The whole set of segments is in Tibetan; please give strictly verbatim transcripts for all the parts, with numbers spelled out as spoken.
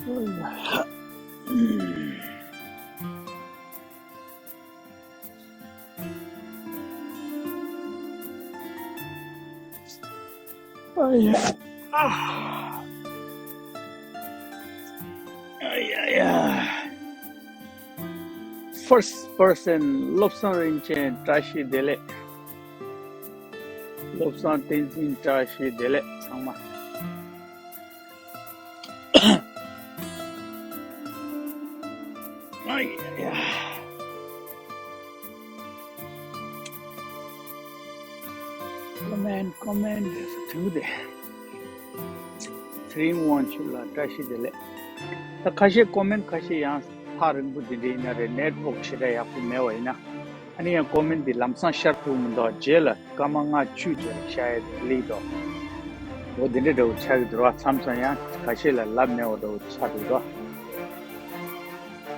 ཨ་ཡ། ཨ། ཨ་ཡ་ཡ། First person བློ་བཟང་རིན་ཆེན། བཀྲ་ཤིས་བདེ་ལེགས། བློ་བཟང་བསྟན་འཛིན། བཀྲ་ཤིས་བདེ་ལེགས་ཚང་མ། ཨ་ཡ་ཡ། Comment, comment. Today. Three one two ལ་བཀྲ་ཤིས་བདེ་ལེགས། ད་ཁ་ཤས་comment ཁ་ཤས་ཡང་ཐག་རིང་པོ་འདི་འདྲ་ཡིན་ན་རེད། network ཞེ་དྲག་ཡག་པོ་མེད་པ་ཡིན་ན། ཨ་ནི་ཡང་comment འདི་ལམ་སང་ཤར་ཐུབ་མི་འདུག་རྗེས་ལ་སྐར་མ་ལྔ་བཅུ་རྗེས་ལ་ཤར་ཡ་དེ་ལེགས་འདུག་འོ་དེ་འདྲ་འདྲ་བོ་ཆགས་ཀྱི་འདུག་ར། མཚམས་མཚམས་ཡང་ཁ་ཤས་ལ་ལབ་མེད་པ་འདྲ་བོ་ཆགས་འདུག་ར།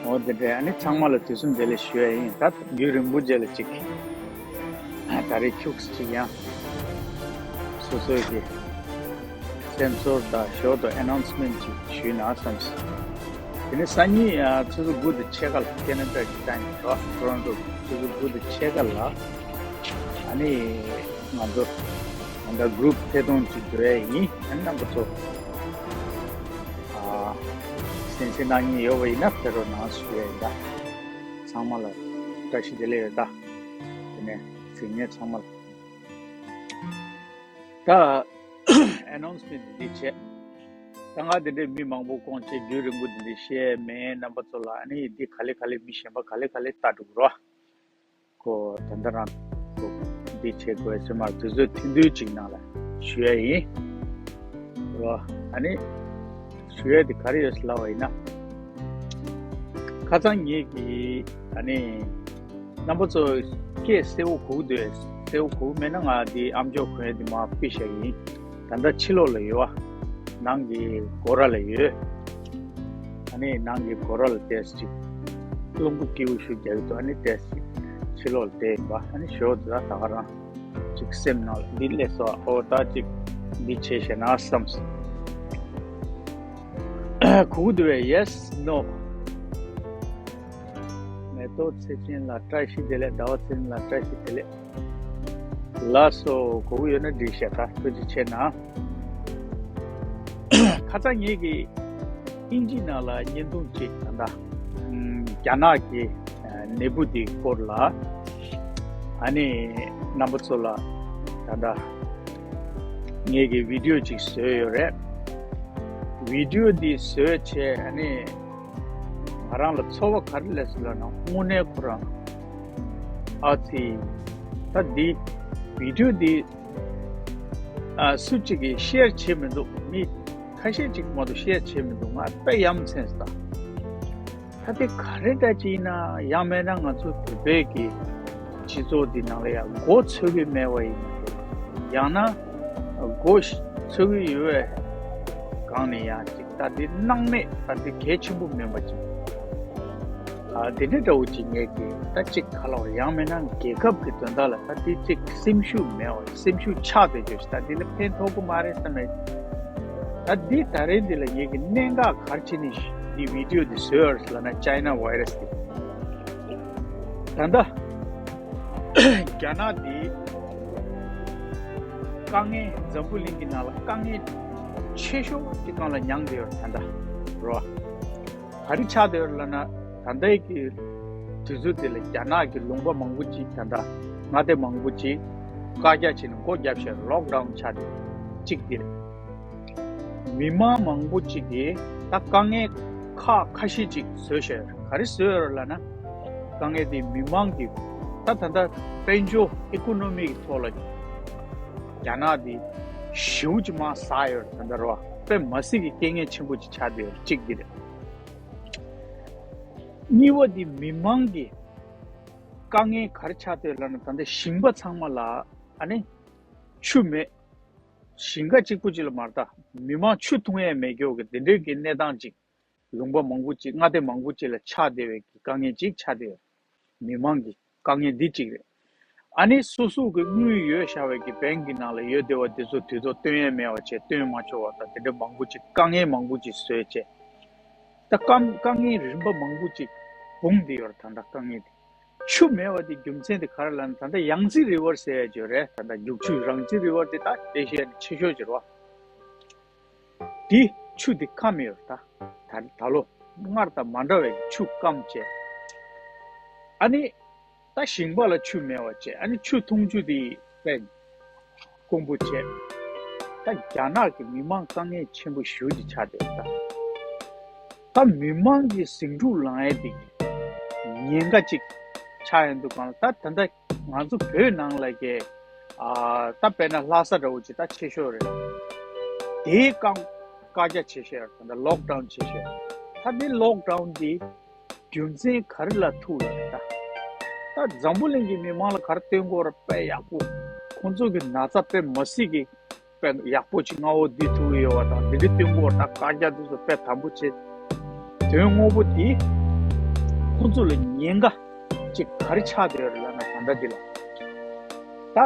འོ་དེ་འདྲ། ཨ་ནི་ཚང་མ་ལ་དུས་གསུམ་བདེ་ལེགས་ཞུ་ཡ་ཡིན། ད་རྒྱུན་རིང་པོ་རྗེས་ལ་ཅིག་ད་རེས་ཁྱུག་ཙམ་ཅིག་ཡང་སོ་སོའི་གི་སེམས་ཚོར་དང་ཞོར་དུ་announcement ཅིག་ཞུས་ན་བསམ་སོང་། དེ་ནས་སང་ཉིན་ཨ་ཆུ་ཚོད་དགུ་དང་ཕྱེད་ཀ་ལ་ཁེ་ན་ཌ་གི་ཊའིམ་རེད་པ། ཊོ་རོན་ཊོ་ཆུ་ཚོད་དགུ་དང་ཕྱེད་ཀ་ལ་ཨ་ནི་ང་ཚོ་ང་ཚོ་གུ་རུབ་ཐད་གཏོང་ཅིག་འགྲོ་ཡ་ཡིན། ཨ་ནི་རྣམ་པ་ཚོ་ཨ་གསན་གཟིགས་གནང་མཁན་ཡོད་པ་ཡིན་ན་ཕེབས་རོགས་གནང་ཞུ་ཡ་ཡིན་ད། ཚང་མ་ལ་བཀྲ་ཤིས་བདེ་ལེགས་ཡོད་ད། དེ་ནས་གཟིགས་མཁན་ཚང་མ་ལ། ད་ཨེ་ནའུན་སི་མེན་ཊི་འདི་བྱས། ད་ང་འདི་འདྲའི་མི་མང་པོ་སྐོང་བྱས་རྒྱུན་རིང་པོ་འདི་འདྲའི་བཤད་མེད། རྣམ་པ་ཚོ་ལ་ཨ་ནི་འདི་ག་ལེ་ག་ལེ་མི་གཞན་པ་ག་ལེ་ག་ལེ་ལྟ་འགྲོ་གི་རོ། ཁོ་ད་ལྟ་རང་ཁོ་འདི་བྱེད་དགོས་ཟེར་མར་དུས་ཚོད་ཐུང་ཐུང་ཅིག་ནང་ལ་ཞུ་ཡ་ཡིན། རོ། ཨ་ནི་ཞུ་ཡ་འདི་ག་རེ་ཡོད་ཟེར་ལབ་པ་ཡིན་ན། ཁ་སང་ངེད་ཀྱིས་ཨ་ནི་རྣམ་པ་ཚོ་སྐད་གསལ་པོ་གོ་གི་འདུག་གསལ་པོ་གོ་གི་མེད་ན་ང་འདི་ཨམ་ཅོག་གོན་ཡ་འདི་མར་ཕུད་བཞག་ཡིན། ད་ལྟ་ཕྱི་ལོགས་ལ་ཡོད་པ། ནང་གི་སྒོ་ར་ལ་ཡོད། ཨ་ནི་ནང་གི་སྒོ་ར་ལ་ཏོག་ཙམ་ཅིག་རླུང་བུ་སྐྱིད་པོ་ཞིག་རྒྱག་གི་འདུག་ཨ་ནི་ཏོག་ཙམ་ཅིག་ཕྱི་ལོགས་ལ་བསྡད་ཡིན་པ། ཨ་ནི་ཞོར་དུ་ད་ད་ག་རང་ཅིག་སེམས་ནང་ལ་འདི་སླེབས་སོང་། ཨོ་ད་ཅིག་འདི་བྱས་ཤེ་ན་བསམ་སོང་། གོ་གི་འདུག་པས། Yes, no. མེ་ཏོག་ཚེ་ཆེན་ལ་བཀྲ་ཤིས་བདེ་ལེགས། ཟླ་བ་ཚེ་རིང་ལ་བཀྲ་ཤིས་བདེ་ལེགས། ལགས་སོ། གོ་གི་ཡོད་ན་འགྲིག་ཤག་ད་ཐུགས་རྗེ་ཆེ་གནང་། ཁ་སང་ངེད་ཀྱིས་དབྱིན་ཇི་ནང་ལ་བརྙན་ཐུང་ཅིག་ད་ལྟ་ཨམ་རྒྱ་ནག་གི་ཨ་ནད་འབུ་འདི་སྐོར་ལ་ཨ་ནི་རྣམ་པ་ཚོ་ལ་ད་ལྟ་ངེད་ཀྱིས་བི་ཌི་ཡོ་ཅིག་བཟོས་ཡོད་རེད། བི་ཌི་ཡོ་འདི་བཟོས་བྱས་ཨ་ནི་ང་རང་ལ་ཚོར་བ་ག་རེ་སླེབས་སོང་ལབ་ན། དངོས་གནས་ཁོ་རང་ཨ་ཙི། ད་འདི་བི་ཌི་ཡོ་འདི་ཨ་སུ་གཅིག་གིས་ཤེར་བྱེད་མི་འདུག་མི་ཁ་ཤས་ཅིག་མ་གཏོགས་ཤེར་བྱེད་མི་འདུག་ང་དཔེ་ཡ་མཚན་སོང་ད། ད་དེ་ག་རེ་འདྲ་ཅིག་ཡིན་ན། ཡང་མིན་ན་ང་ཚོ་བོད་པའི་གི་སྤྱི་ཚོགས་འདི་ནང་ལ་ཡང་མགོ་ཚོད་ཀྱི་མེད་པ་ཡིན་ན། ཡང་ན་མགོ་ཚོད་ཀྱི་ཡོད་པའི་སྒང་ནས་ཡང་ཅིག་ད་འདི་སྣང་མེད། ད་འདི་གལ་ཆེན་པོ་མིན་པ་ཅིག་ཨ་དེ་འདྲ་འདྲ་བོ་ཅིག་ངས་ཀྱིས་ད་ཅིག་ག་ལ་བ། ཡང་མིན་ན་རྒྱལ་ཁབ་ཀྱི་དོན་དག་ལ་ད་འདི་ཅིག་སེམས་ཤུགས་མེད་པ། སེམས་ཤུགས་ཆག་བསྡད་རྒྱུ་ཞིག་ད་འདི་ལ་ཕན་ཐོགས་ཀྱི་མ་རེད་བསམ་ནས། ད་འདི་ད་རེས་འདི་ལ་ངེད་ཀྱི་གནད་འགག་ག་རེ་བྱས་ནས་འདི་བི་ཌི་ཡོ་འདི་བཟོས་ཡོད་ལབ་ན། ཅའི་ན་བྷའི་ར་སི་འདི་ད་ལྟ་རྒྱ་ནག་འདི་དཀའ་ངལ། འཛམ་བུ་གླིང་གི་ནང་ལ་དཀའ་ངལ་ཆེ་ཤོས་ཀྱི་སྒང་ལ་མྱངས་བསྡད་ཡོད་ད་ལྟ་རོ། ག་རེ་ཆགས་བསྡད་ཡོད་ལབ་ན། ད་ལྟའི་གི་དུས་ཚོད་འདི་ལ་རྒྱ་ནག་གི་ལུང་པ་མང་པོ་ཅིག་ད་ལྟ་མངའ་སྡེ་མང་པོ་ཅིག་བཀག་རྒྱ་བྱས་ནས་སྒོ་བརྒྱབ་བཞག་ལོག་ཌའུན་ཆགས་བསྡད་ཅིག་འདི་རེད། མི་མང་མང་པོ་ཅིག་གིས་ད་དཀའ་ངལ་ཁག་ཁ་ཤས་ཅིག་བཟོས་བཞག་ག་རེ་བཟོས་ཡོད་ལབ་ན། དཀའ་ངལ་དེ་མི་མང་གི་ད་ད་ལྟ་དཔལ་འབྱོར་ཨི་ཀོ་ནོ་མི་གི་ཐོག་ལ་རྒྱ་ནག་དེ་ཞེ་པོ་ཅིག་མར་ཟག་ཡོད་རེད་ད་ལྟ་རོ། དཔེ་མ་སྲིད་ཀྱི་རྐྱེན་ངན་ཆེན་པོ་ཅིག་ཆགས་བསྡད་ཡོད་ཅིག་འདི་རེད། གཉིས་པ་འདི་མི་མང་གི་དཀའ་ངལ་ག་རེ་ཆགས་བསྡད་ལབ་ན། ད་ལྟ་ཞིང་པ་ཚང་མ་ལ་ཨ་ནི་ཆུ་མེད། ཞིང་ཁ་གཅིག་པུ་གཅིག་ལ་མ་རེད་ད། མི་མང་ཆུ་འཐུང་ཡས་མེད་རྒྱུ་གི་དེ་འདྲའི་གི་གནས་སྟངས་ཅིག་ལུང་པ་མང་པོ་ཅིག་མངའ་སྡེ་མང་པོ་ཅིག་ལ་ཆགས་བསྡད་པའི་གི་དཀའ་ངལ་ཅིག་ཆགས་བསྡད་ཡོད། མི་མང་གི་དཀའ་ངལ་འདི་གཅིག་རེད། ཨ་ནི་སོ་སོ་གི་དངུལ་ཡོད་བཞག་པའི་གི་བེང་གི་ནང་ལ་ཡོད་བསྡད་པ་དེ་ཚོ་དུས་ཐོག་བཏོན་ཡས་མེད་པ་བྱས། བཏོན་མ་ཆོག་པ་དང་དེ་འདྲ་མང་པོ་ཅིག་དཀའ་ངལ་མང་པོ་ཅིག་བཟོས་བྱས། ད་དཀའ་དཀའ་ངལ་རིམ་པ་མང་པོ་ཅིག་སྦུངས་བསྡད་ཡོད་རེད། ད་ལྟ་དཀའ་ངལ་དེ། ཆུ་མེད་པ་དེ་རྒྱུ་མཚན་དེ་ག་རེ་ལབ་ན། ད་ལྟ་ཡང་རྩེ་རི་ཝར་ཟེར་ཡ་ཅིག་ཡོད་རེད། ད་ལྟ་རྒྱུག་ཆུ་ཡང་རྩེ་རི་ཝར་དེ་ད་ཨེ་ཤི་ཡ་ནས་ཆེ་ཤོས་ཅིག་རེད་བ། དེ་ཆུ་དེ་སྐམ་ཡོད་རེད། ད་ད་ད་ལོ་སྔར་དང་མ་འདྲ་བའི་ཆུ་སྐམ་བྱས། ཨ་ནི་ད་ཞིང་པ་ལ་ཆུ་མེད་པ་བྱས། ཨ་ནི་ཆུ་འཐུང་ཆུ་དེ་དཔེ་དཀོན་པོ་བྱས། ད་རྒྱ་ནག་གི་མི་མང་དཀའ་ངལ་ཆེན་པོ་ཞེ་པོ་ཅིག་ཆགས་བསྡད་ཡོད་ད། ད་མི་མང་གི་ཟིང་འཁྲུག་ལངས་ཡས་དེ་ཉེན་ཁ་ཅིག་ཆགས་ཡོང་དུས་སྒང་ལ། ད་ད་ལྟ་ང་ཚོ་བོད་ནང་ལ་གི་ཨ་ད་དཔེར་ན་ལྷ་ས་འདྲ་བོ་ཅིག་ད་ཆེ་ཤོས་རེད། དེའི་བཀག་བཀག་རྒྱ་ཆེ་ཤོས་རེད། ད་ལོག་ཌའུན་ཆེ་ཤོས་རེད། ད་དེ་ལོག་ཌའུན་དེ་རྒྱུ་མཚན་ག་རེ་ལ་ཐུག་ཡོད་རེད་ད། ད་འཛམ་བུ་གླིང་གི་མི་མང་ལ་ག་རེ་སྟོན་དགོས་རེད། དཔེ་ཡག་པོ། ཁོང་ཚོ་གི་ན་ཚ་དཔེ་མ་སྲིད་ཀྱི་དཔེ་ཡག་པོ་ཅིག་མངའ་འོག་བསྡུས་ཐུབ་ཀྱི་ཡོད་པ་དང་། འདི་འདྲ་སྟོན་དགོས་རེད། ད་བཀག་རྒྱ་དེ་ཚོ་དཔེ་དམ་པོ་བྱེད། དོན་དངོས་པོ་དེ་ཁོང་ཚོ་ལ་ཉེན་ཁ་ཅིག་ག་རེ་ཆགས་བསྡད་ཡོད་རེད་ལབ་ན། ད་ལྟ་འདི་ལ་ད་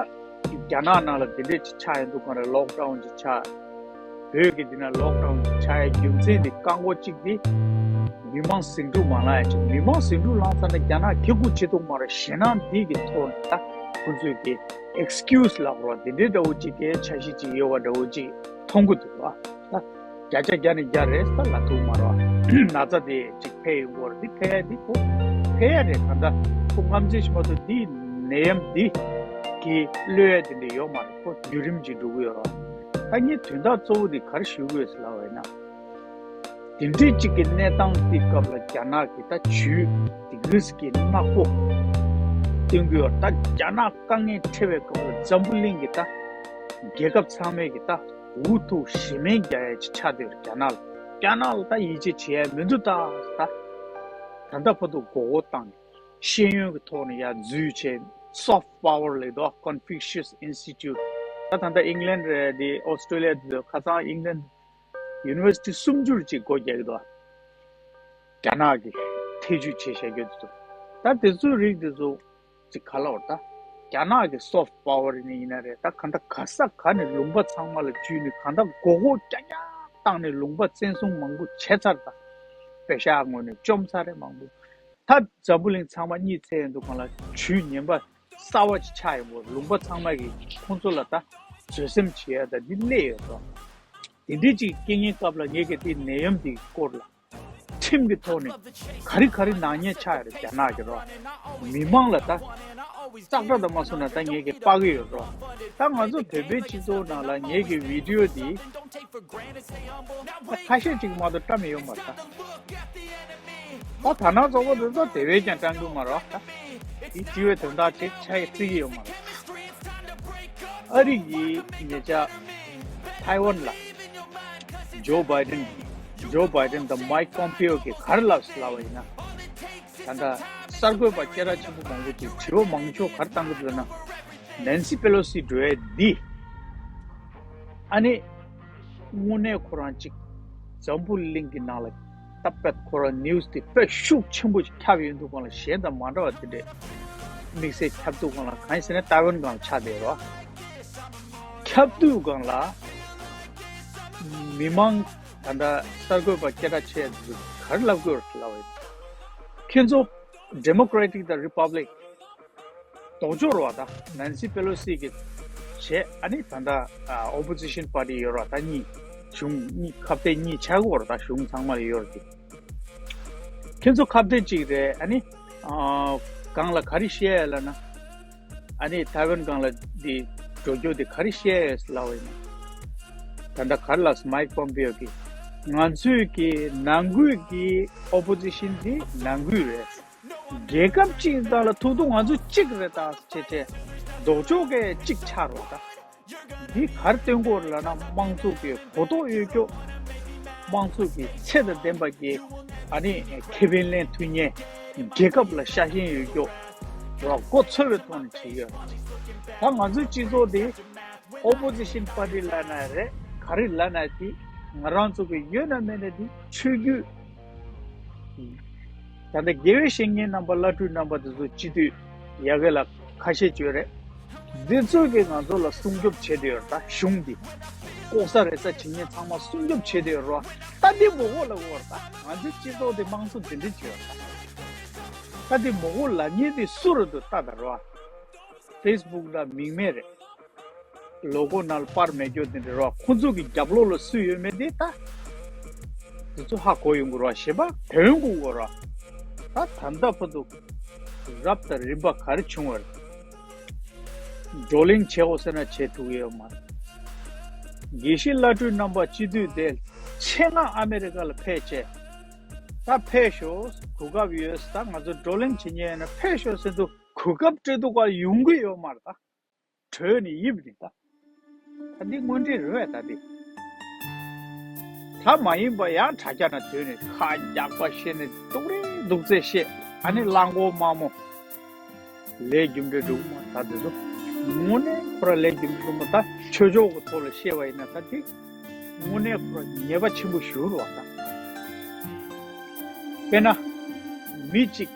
རྒྱ་ནག་ནང་ལ་འདི་འདྲ་ཅིག་ཆགས་ཡོང་དུས་སྒང་ལ་ལོག་ཌའུན་ཅིག་ཆགས། བོད་ཀྱི་འདི་ན་ལོག་ཌའུན་ཆགས་ཡའི་རྒྱུ་མཚན་དེ་རྐང་པ་གཅིག་དེ་མི་མང་ཟིང་འཁྲུག་མ་ལངས་ཡ་ཅིག་མི་མང་ཟིང་འཁྲུག་ལངས་ཚར་ན་རྒྱ་ནག་གི་སྒུག་བྱེད་ཐུབ་མ་རེད། ཞེད་སྣང་འདི་གི་ཐོག་ནས་ད་ཁོ་ཚོས་ཀྱི་ཨེག་སི་ཀིའུ་སི་ལབ་རོགས། འདི་འདྲའི་འདྲ་བོ་ཅིག་གི་འཆར་གཞི་ཅིག་ཡོད་པ་འདྲ་བོ་ཅིག་མཐོང་གི་འདུག་ཨ། ད་བརྒྱ་ཆ་བརྒྱ་ནས་བརྒྱ་རེད་ད་ལབ་ཐུབ་མ་རེད། ན་ཚ་དེ་ཅིག་འཕེལ་ཡོང་གི་རེད། འདི་འཕེལ་ཡ་འདི་ཁོ་འཕེལ་ཡ་རེད། ད་ལྟ་ཁོ་རྔམ་བརྗིད་ཞིག་མ་གཏོགས་འདི་ནད་ཡམས་འདི་གི་གློད་ཡ་དེ་འདྲ་ཡོད་མ་རེད། ཁོ་བརྒྱུད་རིམ་ཅིག་འགྲོ་གི་ཡོད་རེད། ད་ངས་དོན་དག་གཙོ་བོ་དེ་ག་རེ་ཞུ་དགོས་ཟེར་ལབ་པ་ཡིན་ན། དེ་འདྲའི་གཅིག་གི་གནས་སྟངས་དེ་སྐབས་ལ་རྒྱ་ནག་གིས་ད་ཇུས་དེ་གིས་ཀྱི་ནག་པོ་སྟོན་གྱི་ཡོད། ད་རྒྱ་ནག་དཀའ་ངལ་འཕྲད་པའི་སྐབས་ལ་འཛམ་བུ་གླིང་གི་ད་རྒྱལ་ཁབ་ཚང་མས་ཀྱི་ད་འུ་ཐུག་གཞི་མེད་རྒྱག་ཡ་ཅིག་ཆགས་བསྡད་ཡོད་རྒྱ་ནག་ལ། རྒྱ་ནག་ལ་ད་ཡིད་ཆེས་བྱེད་ཡ་མི་འདུག་ད་ད་ད་ལྟ་བར་དུ་མགོ་སྐོར་བཏང་། ཤེས་ཡོན་གྱི་ཐོག་ནས་ཡར་འཛུལ་བྱས། སོཕ་པ་ཝར་ལབ་དོ། Confucius Institute། ད་ད་ལྟ་ཨིང་ལན་རེད་དེ་ཨོ་སི་ཀྲོ་ལི་ཡ་དེ་ཚོ་ཁ་སང་ཨིང་ལན་ཡུ་ནི་ཝར་སི་ཊི་སུམ་ཅུ་ཅིག་སྒོ་རྒྱག་གི་འདུག་རྒྱ་ནག་གི་ཐེ་ཇུས་བྱས་བཞག་རྒྱུ་དེ་ཚོ། ད་དེ་ཚོའི་རིགས་དེ་ཚོ་ཅིག་ག་ལབ་དགོས་རེད་ད། རྒྱ་ནག་གི་སོཕ་པ་ཝར་ཡིན་ན་ཡིན་ན་རེད། ད་ག་འདྲ་ག་ས་ག་ནས་ལུང་པ་ཚང་མ་ལ་འཇུས་ནས་ག་འདྲ་མགོ་སྐོར་རྒྱག་རྒྱག་བཏང་ནས་ལུང་པ་བཙན་བཟུང་མང་པོ་བྱས་ཚར། ད་པེ་ཤག་ངོས་ནས་བཅོམ་ཚར་རེད་མང་པོ། ད་འཛམ་བུ་གླིང་ཚང་མ་གཉིད་སད་ཡོང་དུས་སྒང་ལ་ཇུས་ངན་པ་གསར་པ་ཅིག་ཆགས་ཡོང་གི་རེད། ལུང་པ་ཚང་མ་གིས་ཁོང་ཚོ་ལ་ད་བཟོད་སེམས་བྱེད་ཡ་ད་འདི་སླེབས་ཡོད་རེད། དེ་འདྲའི་ཅིག་རྐྱེན་ངན་སྐབས་ལ་ངས་གི་དེ་ནད་ཡམས་འདི་སྐོར་ལ་ཁྲིམས་ཀྱི་ཐོག་ནས་ག་རེ་ག་རེ་ནག་ཉེས་ཆགས་ཡོད་རེད། རྒྱ་ནག་གི་རོ། མི་མང་ལ་ད་ཙག་སྒྲ་དང་མ་སོང་ན་ད་ངས་གི་དཔའ་གི་ཡོད་རོ། ད་ང་ཚོ་བོད་པའི་སྤྱི་ཚོགས་ནང་ལ་ངས་གི་བི་ཌི་ཡོ་འདི་ད་ཁ་ཤས་ཅིག་མ་གཏོགས་བཀྲམ་ཡོད་མ་རེད་ད། ད་ད་ནང་ཚོགས་པ་དེ་ཚོ་དེ་བས་ཀྱང་བཀྲམ་གི་མ་རེད་ད། དེ་སྤྱི་བའི་དོན་དག་ཅིག་ཆགས་ཡ་བརྩི་གི་ཡོད་མ་རེད། ཨ་རི་ཡི་ཉེ་ཆར་ཐའེ་ཝན་ལ་ཇོ་བྷའི་ཌེན། ཇོ་བྷའི་ཌེན་དང་མའིག་པོམ་པེའོ་གིས་ག་རེ་ལབ་ཟེར་ལབ་པ་ཡིན་ན། ད་ལྟ་གསར་འགོད་པ་སྐད་གྲགས་ཆེན་པོ་མང་པོ་ཅིག་དྲི་བ་མང་ཤོས་ག་རེ་བཏང་གི་འདུག་ལབ་ན། ནན་སི་པེ་ལོ་སི་འགྲོ་ཡས་འདི་ཨ་ནི་དངོས་གནས་ཁོ་རང་ཅིག་འཛམ་བུ་གླིང་གི་ནང་ལ་ད་དཔེ་ཁོ་རང་ནིའུ་སི་དེ་དཔེ་ཤུགས་ཆེན་པོ་ཅིག་ཁྱབ་ཡོང་དུས་སྒང་ལ་གཞན་དང་མ་འདྲ་བ་དེ་འདྲས་དམིགས་བསལ་ཁྱབ་དུས་སྒང་ལ། གང་ཡིན་ཟེར་ན་ཐའེ་ཝན་སྒང་ལ་ཆགས་བསྡད་རོ། ཁྱབ་དུས་སྒང་ལ་མི་མང་ད་ལྟ་གསར་འགོད་པ་སྐད་གྲགས་ཆེ་ཚོས་ག་རེ་ལབ་དགོས་རེད་ལབ་པ་ཡིན། ཁྱེད་ཚོ་ཌེ་མོ་ཀེ་རེ་ཊིག་དང་རི་པབ་ལིག་ལྡོག་ཕྱོགས་རེད་བ་ད། ནན་སི་པེ་ལོ་སི་གི་བྱས། ཨ་ནི་ད་ལྟ་ཨོ་པོ་ཟི་ཤན་པར་ཊི་ཡོད་རེད་བ་ད། གཉིས་གཞུང་གཉིས་ཁ་གཏད་གཉིས་ཆགས་ཀྱི་ཡོད་རེད་ད། གཞུང་ཚང་མ་ལ་ཡོད་རེད་དེ། ཁྱེད་ཚོ་ཁ་གཏད་གཅིག་རེད། ཨ་ནི་ཨ་སྒང་ལ་ག་རེ་བཤད་ཡ་ལབ་ན། ཨ་ནི་ཐའེ་ཝན་སྒང་ལ་འདི་འགྲོ་རྒྱུ་དེ་ག་རེ་བཤད་ཡ་ལབ་པ་ཡིན་ན། ད་ལྟ་ག་རེ་ལབ་སོང་། མའིག་པོམ་པེའོ་གིས་ང་ཚོས་ཀྱི་ནང་ཁུལ་གྱི་ཨོ་པོ་ཟི་ཤན་དེ་ནང་ཁུལ་རེད། རྒྱལ་ཁབ་གཅིག་སྒང་ལ་ཐུག་ཐུག་ང་ཚོ་གཅིག་རེད་ད་བྱས་བྱས་ལྡོག་ཕྱོགས་ཀས་གཅིག་ཆགས་རོགས་ད། འདི་ག་རེ་སྟོན་གྱི་ཡོད་རེད་ལབ་ན། དམངས་གཙོ་གི་གོ་རྟོགས་ཡོད་རྒྱུ། དམངས་གཙོ་གི་ཚད་དང་ལྡན་པ་གི་ཨ་ནི་ཁེ་ཕན་ལེན་ཐུབ་མཁན། རྒྱལ་ཁབ་ལ་ཤ་ཞེན་ཡོད་རྒྱུ་རོགས་མགོ་འཚོས་པའི་ཐོག་ནས་བྱེད་ཀྱི་ཡོད་རེད། ད་ང་ཚོའི་སྤྱི་ཚོགས་འདི་ཨོ་པོ་ཟི་ཤན་པར་ཊི་ལབ་ན་རེད། ག་རེ་ལབ་ན་དེ་ང་རང་ཚོ་གི་ཡོད་ན་མེད་ན་དེ་ཆོས་བརྒྱུད། ད་ལྟ་དགེ་བའི་བཤེས་གཉེན་རྣམ་པ་བླ་སྤྲུལ་རྣམ་པ་དེ་ཚོ་སྤྱི་འཐུས་ཡ་གི་ལ་ཁ་ཤས་བཅོས་རེད། འདི་ཚོས་ཀྱིས་ང་ཚོ་ལ་སྲུང་སྐྱོབ་བྱེད་དེ་ཡོད་རེད་ད་གཞུང་འདི། ལྐོག་ཟ་རེ་ཟ་བྱེད་མཁན་ཚང་མ་སྲུང་སྐྱོབ་བྱེད་དེ་ཡོད་རོ། ད་འདི་མོ་གོ་ལ་གོ་ར། ད་ང་ཚོའི་སྤྱི་ཚོགས་དེ་དམངས་གཙོ་འདི་འདྲ་བྱེད་ཡོད་ར། ད་འདི་མོ་གོ་ལ་ཉེ་དེ་སུ་རུ་དུ་ལྟ་ད་རོ། ཕེ་སི་བུག་ལ་མིང་མེད་རེད། ལོ་གོ་ནང་ལ་པར་མེད་རྒྱུ་དེ་འདྲ་རོ། ཁོ་ཚོ་གི་རྒྱབ་ལོགས་ལ་སུ་ཡོད་མེད་དེ་ད། དེ་ཚོ་ཧ་གོ་ཡོང་གི་རོ། ཞེས་པ་དོན་གོ་གོ་རོ། ད་ད་ལྟ་བར་དུ་རབ་དང་རིམ་པ་ག་རེ་བྱུང་བ་རེད། བགྲོ་གླེང་བྱེད་འོ་ཟེར་ན་བྱེད་ཐུབ་ཀྱི་ཡོད་མ་རེད། དགེ་བཤེས་བླ་སྤྲུལ་རྣམ་པ་སྤྱི་འཐུས་དེ་ཆེད་མངགས་ཨ་མེ་རི་ཀ་ལ་ཕེབས་བྱས། ད་ཕེབས་ཤོག་གོ་སྐབས་ཡོད། ད་ང་ཚོ་བགྲོ་གླེང་བྱེད་མཁན་ཡིན་ན་ཕེབས་ཤོག་ཟེར་དུས་གོ་སྐབས་སྤྲད་དུས་ག་ཡོང་གི་ཡོད་མ་རེད་ད། བྲོས་ནས་ཡིབ་ནས་ད། ད་འདི་དངོས་འབྲེལ་རེད་བས་ད་འདི། ད་མ་ཡིན་པ་ཡང་དྲ་རྒྱ་ན་བྲོས་ནས་ཁ་རྒྱག་པ་བཤད་ནས་སྡུག་རེ་སྡུག་ཚད་བཤད། ཨ་ནི་གླང་གོག་དམར་མོ། ལས་རྒྱུ་འབྲས་སྒྲུབ་མ་ད་འདི་ཚོ། དངོས་གནས་ཁོ་ར་ལས་རྒྱུ་འབྲས་སྒྲུབ་མ་ད་ཆོས་ཕྱོགས་ཀྱི་ཐོག་ལ་བཤད་པ་ཡིན་ན་ད་འདི། དངོས་གནས་ཁོ་ར་ཉེས་པ་ཆེན་པོ་ཞུ་རུ་བ་ད། དཔེར་ན། མི་གཅིག་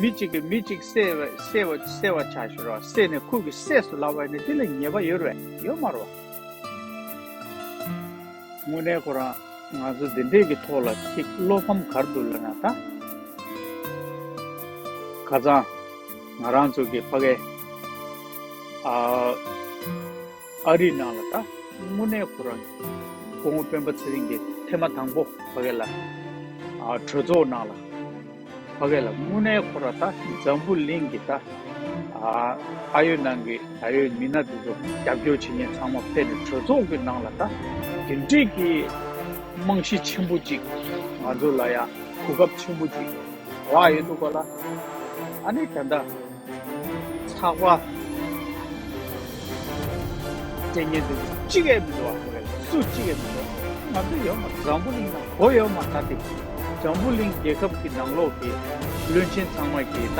མི་གཅིག་གིས་མི་གཅིག་བསད་པ་བསད་པ་བསད་པ་ཆ་ཞུ་ར་བསད་ནས་ཁོ་གི་སྲས་སུ་ལབ་པ་ཡིན་ན་དེ་ལ་ཉེས་པ་ཡོད་རེད་ཡོད་མ་རེད་བ། དངོས་གནས་ཁོ་རང་ང་ཚོ་འདི་འདྲས་ཀྱི་ཐོག་ལ་ཅིག་བློ་ཕམ་ག་རེ་འདུག་ལབ་ན་ད། ཁ་སང་ང་རང་ཚོ་གི་ཕ་གའི་ཨ། ཨ་རིའི་ནང་ལ་ད་དངོས་གནས་ཁོ་རང་སྐུ་ངོ་སྤེན་པ་ཚེ་རིང་གིས་ཐེངས་མ་དང་པོ་ཕ་གི་ལ་ཨ་གྲོས་ཚོགས་ནང་ལ་ཕ་གི་ལ་དངོས་གནས་ཁོ་རང་ད་འཛམ་བུ་གླིང་གི་ད་ཨ་ཨ་ཡོད་ནང་གི་ད་ཡོད་མི་སྣ་དེ་ཚོ་རྒྱབ་སྐྱོར་བྱེད་མཁན་ཚང་མ་ཕེབས་ནས་གྲོས་ཚོགས་ཀྱི་ནང་ལ་ད་དེ་འདྲས་ཀྱི་རྨང་གཞི་ཆེན་པོ་ཅིག་ང་ཚོ་ལ་ཡ་གོ་སྐབས་ཆེན་པོ་ཅིག་རག་ཡོད་འདུག་ག་ལ། ཨ་ནི་ད་ལྟ། ཚགས་པར་སྤྲད་མཁན་དེ་གཅིག་ཡང་མི་འདུག་བ། སུ་གཅིག་ཡང་མི་འདུག་ང་ཚོ་ཡོད་མ་འཛམ་བུ་གླིང་ནང་གོ་ཡོད་མ་ད་དེ། འཛམ་བུ་གླིང་རྒྱལ་ཁབ་ཀྱི་ནང་ལོགས་ཀྱི་བློན་ཆེན་ཚང་མ་གིས་ད་ད་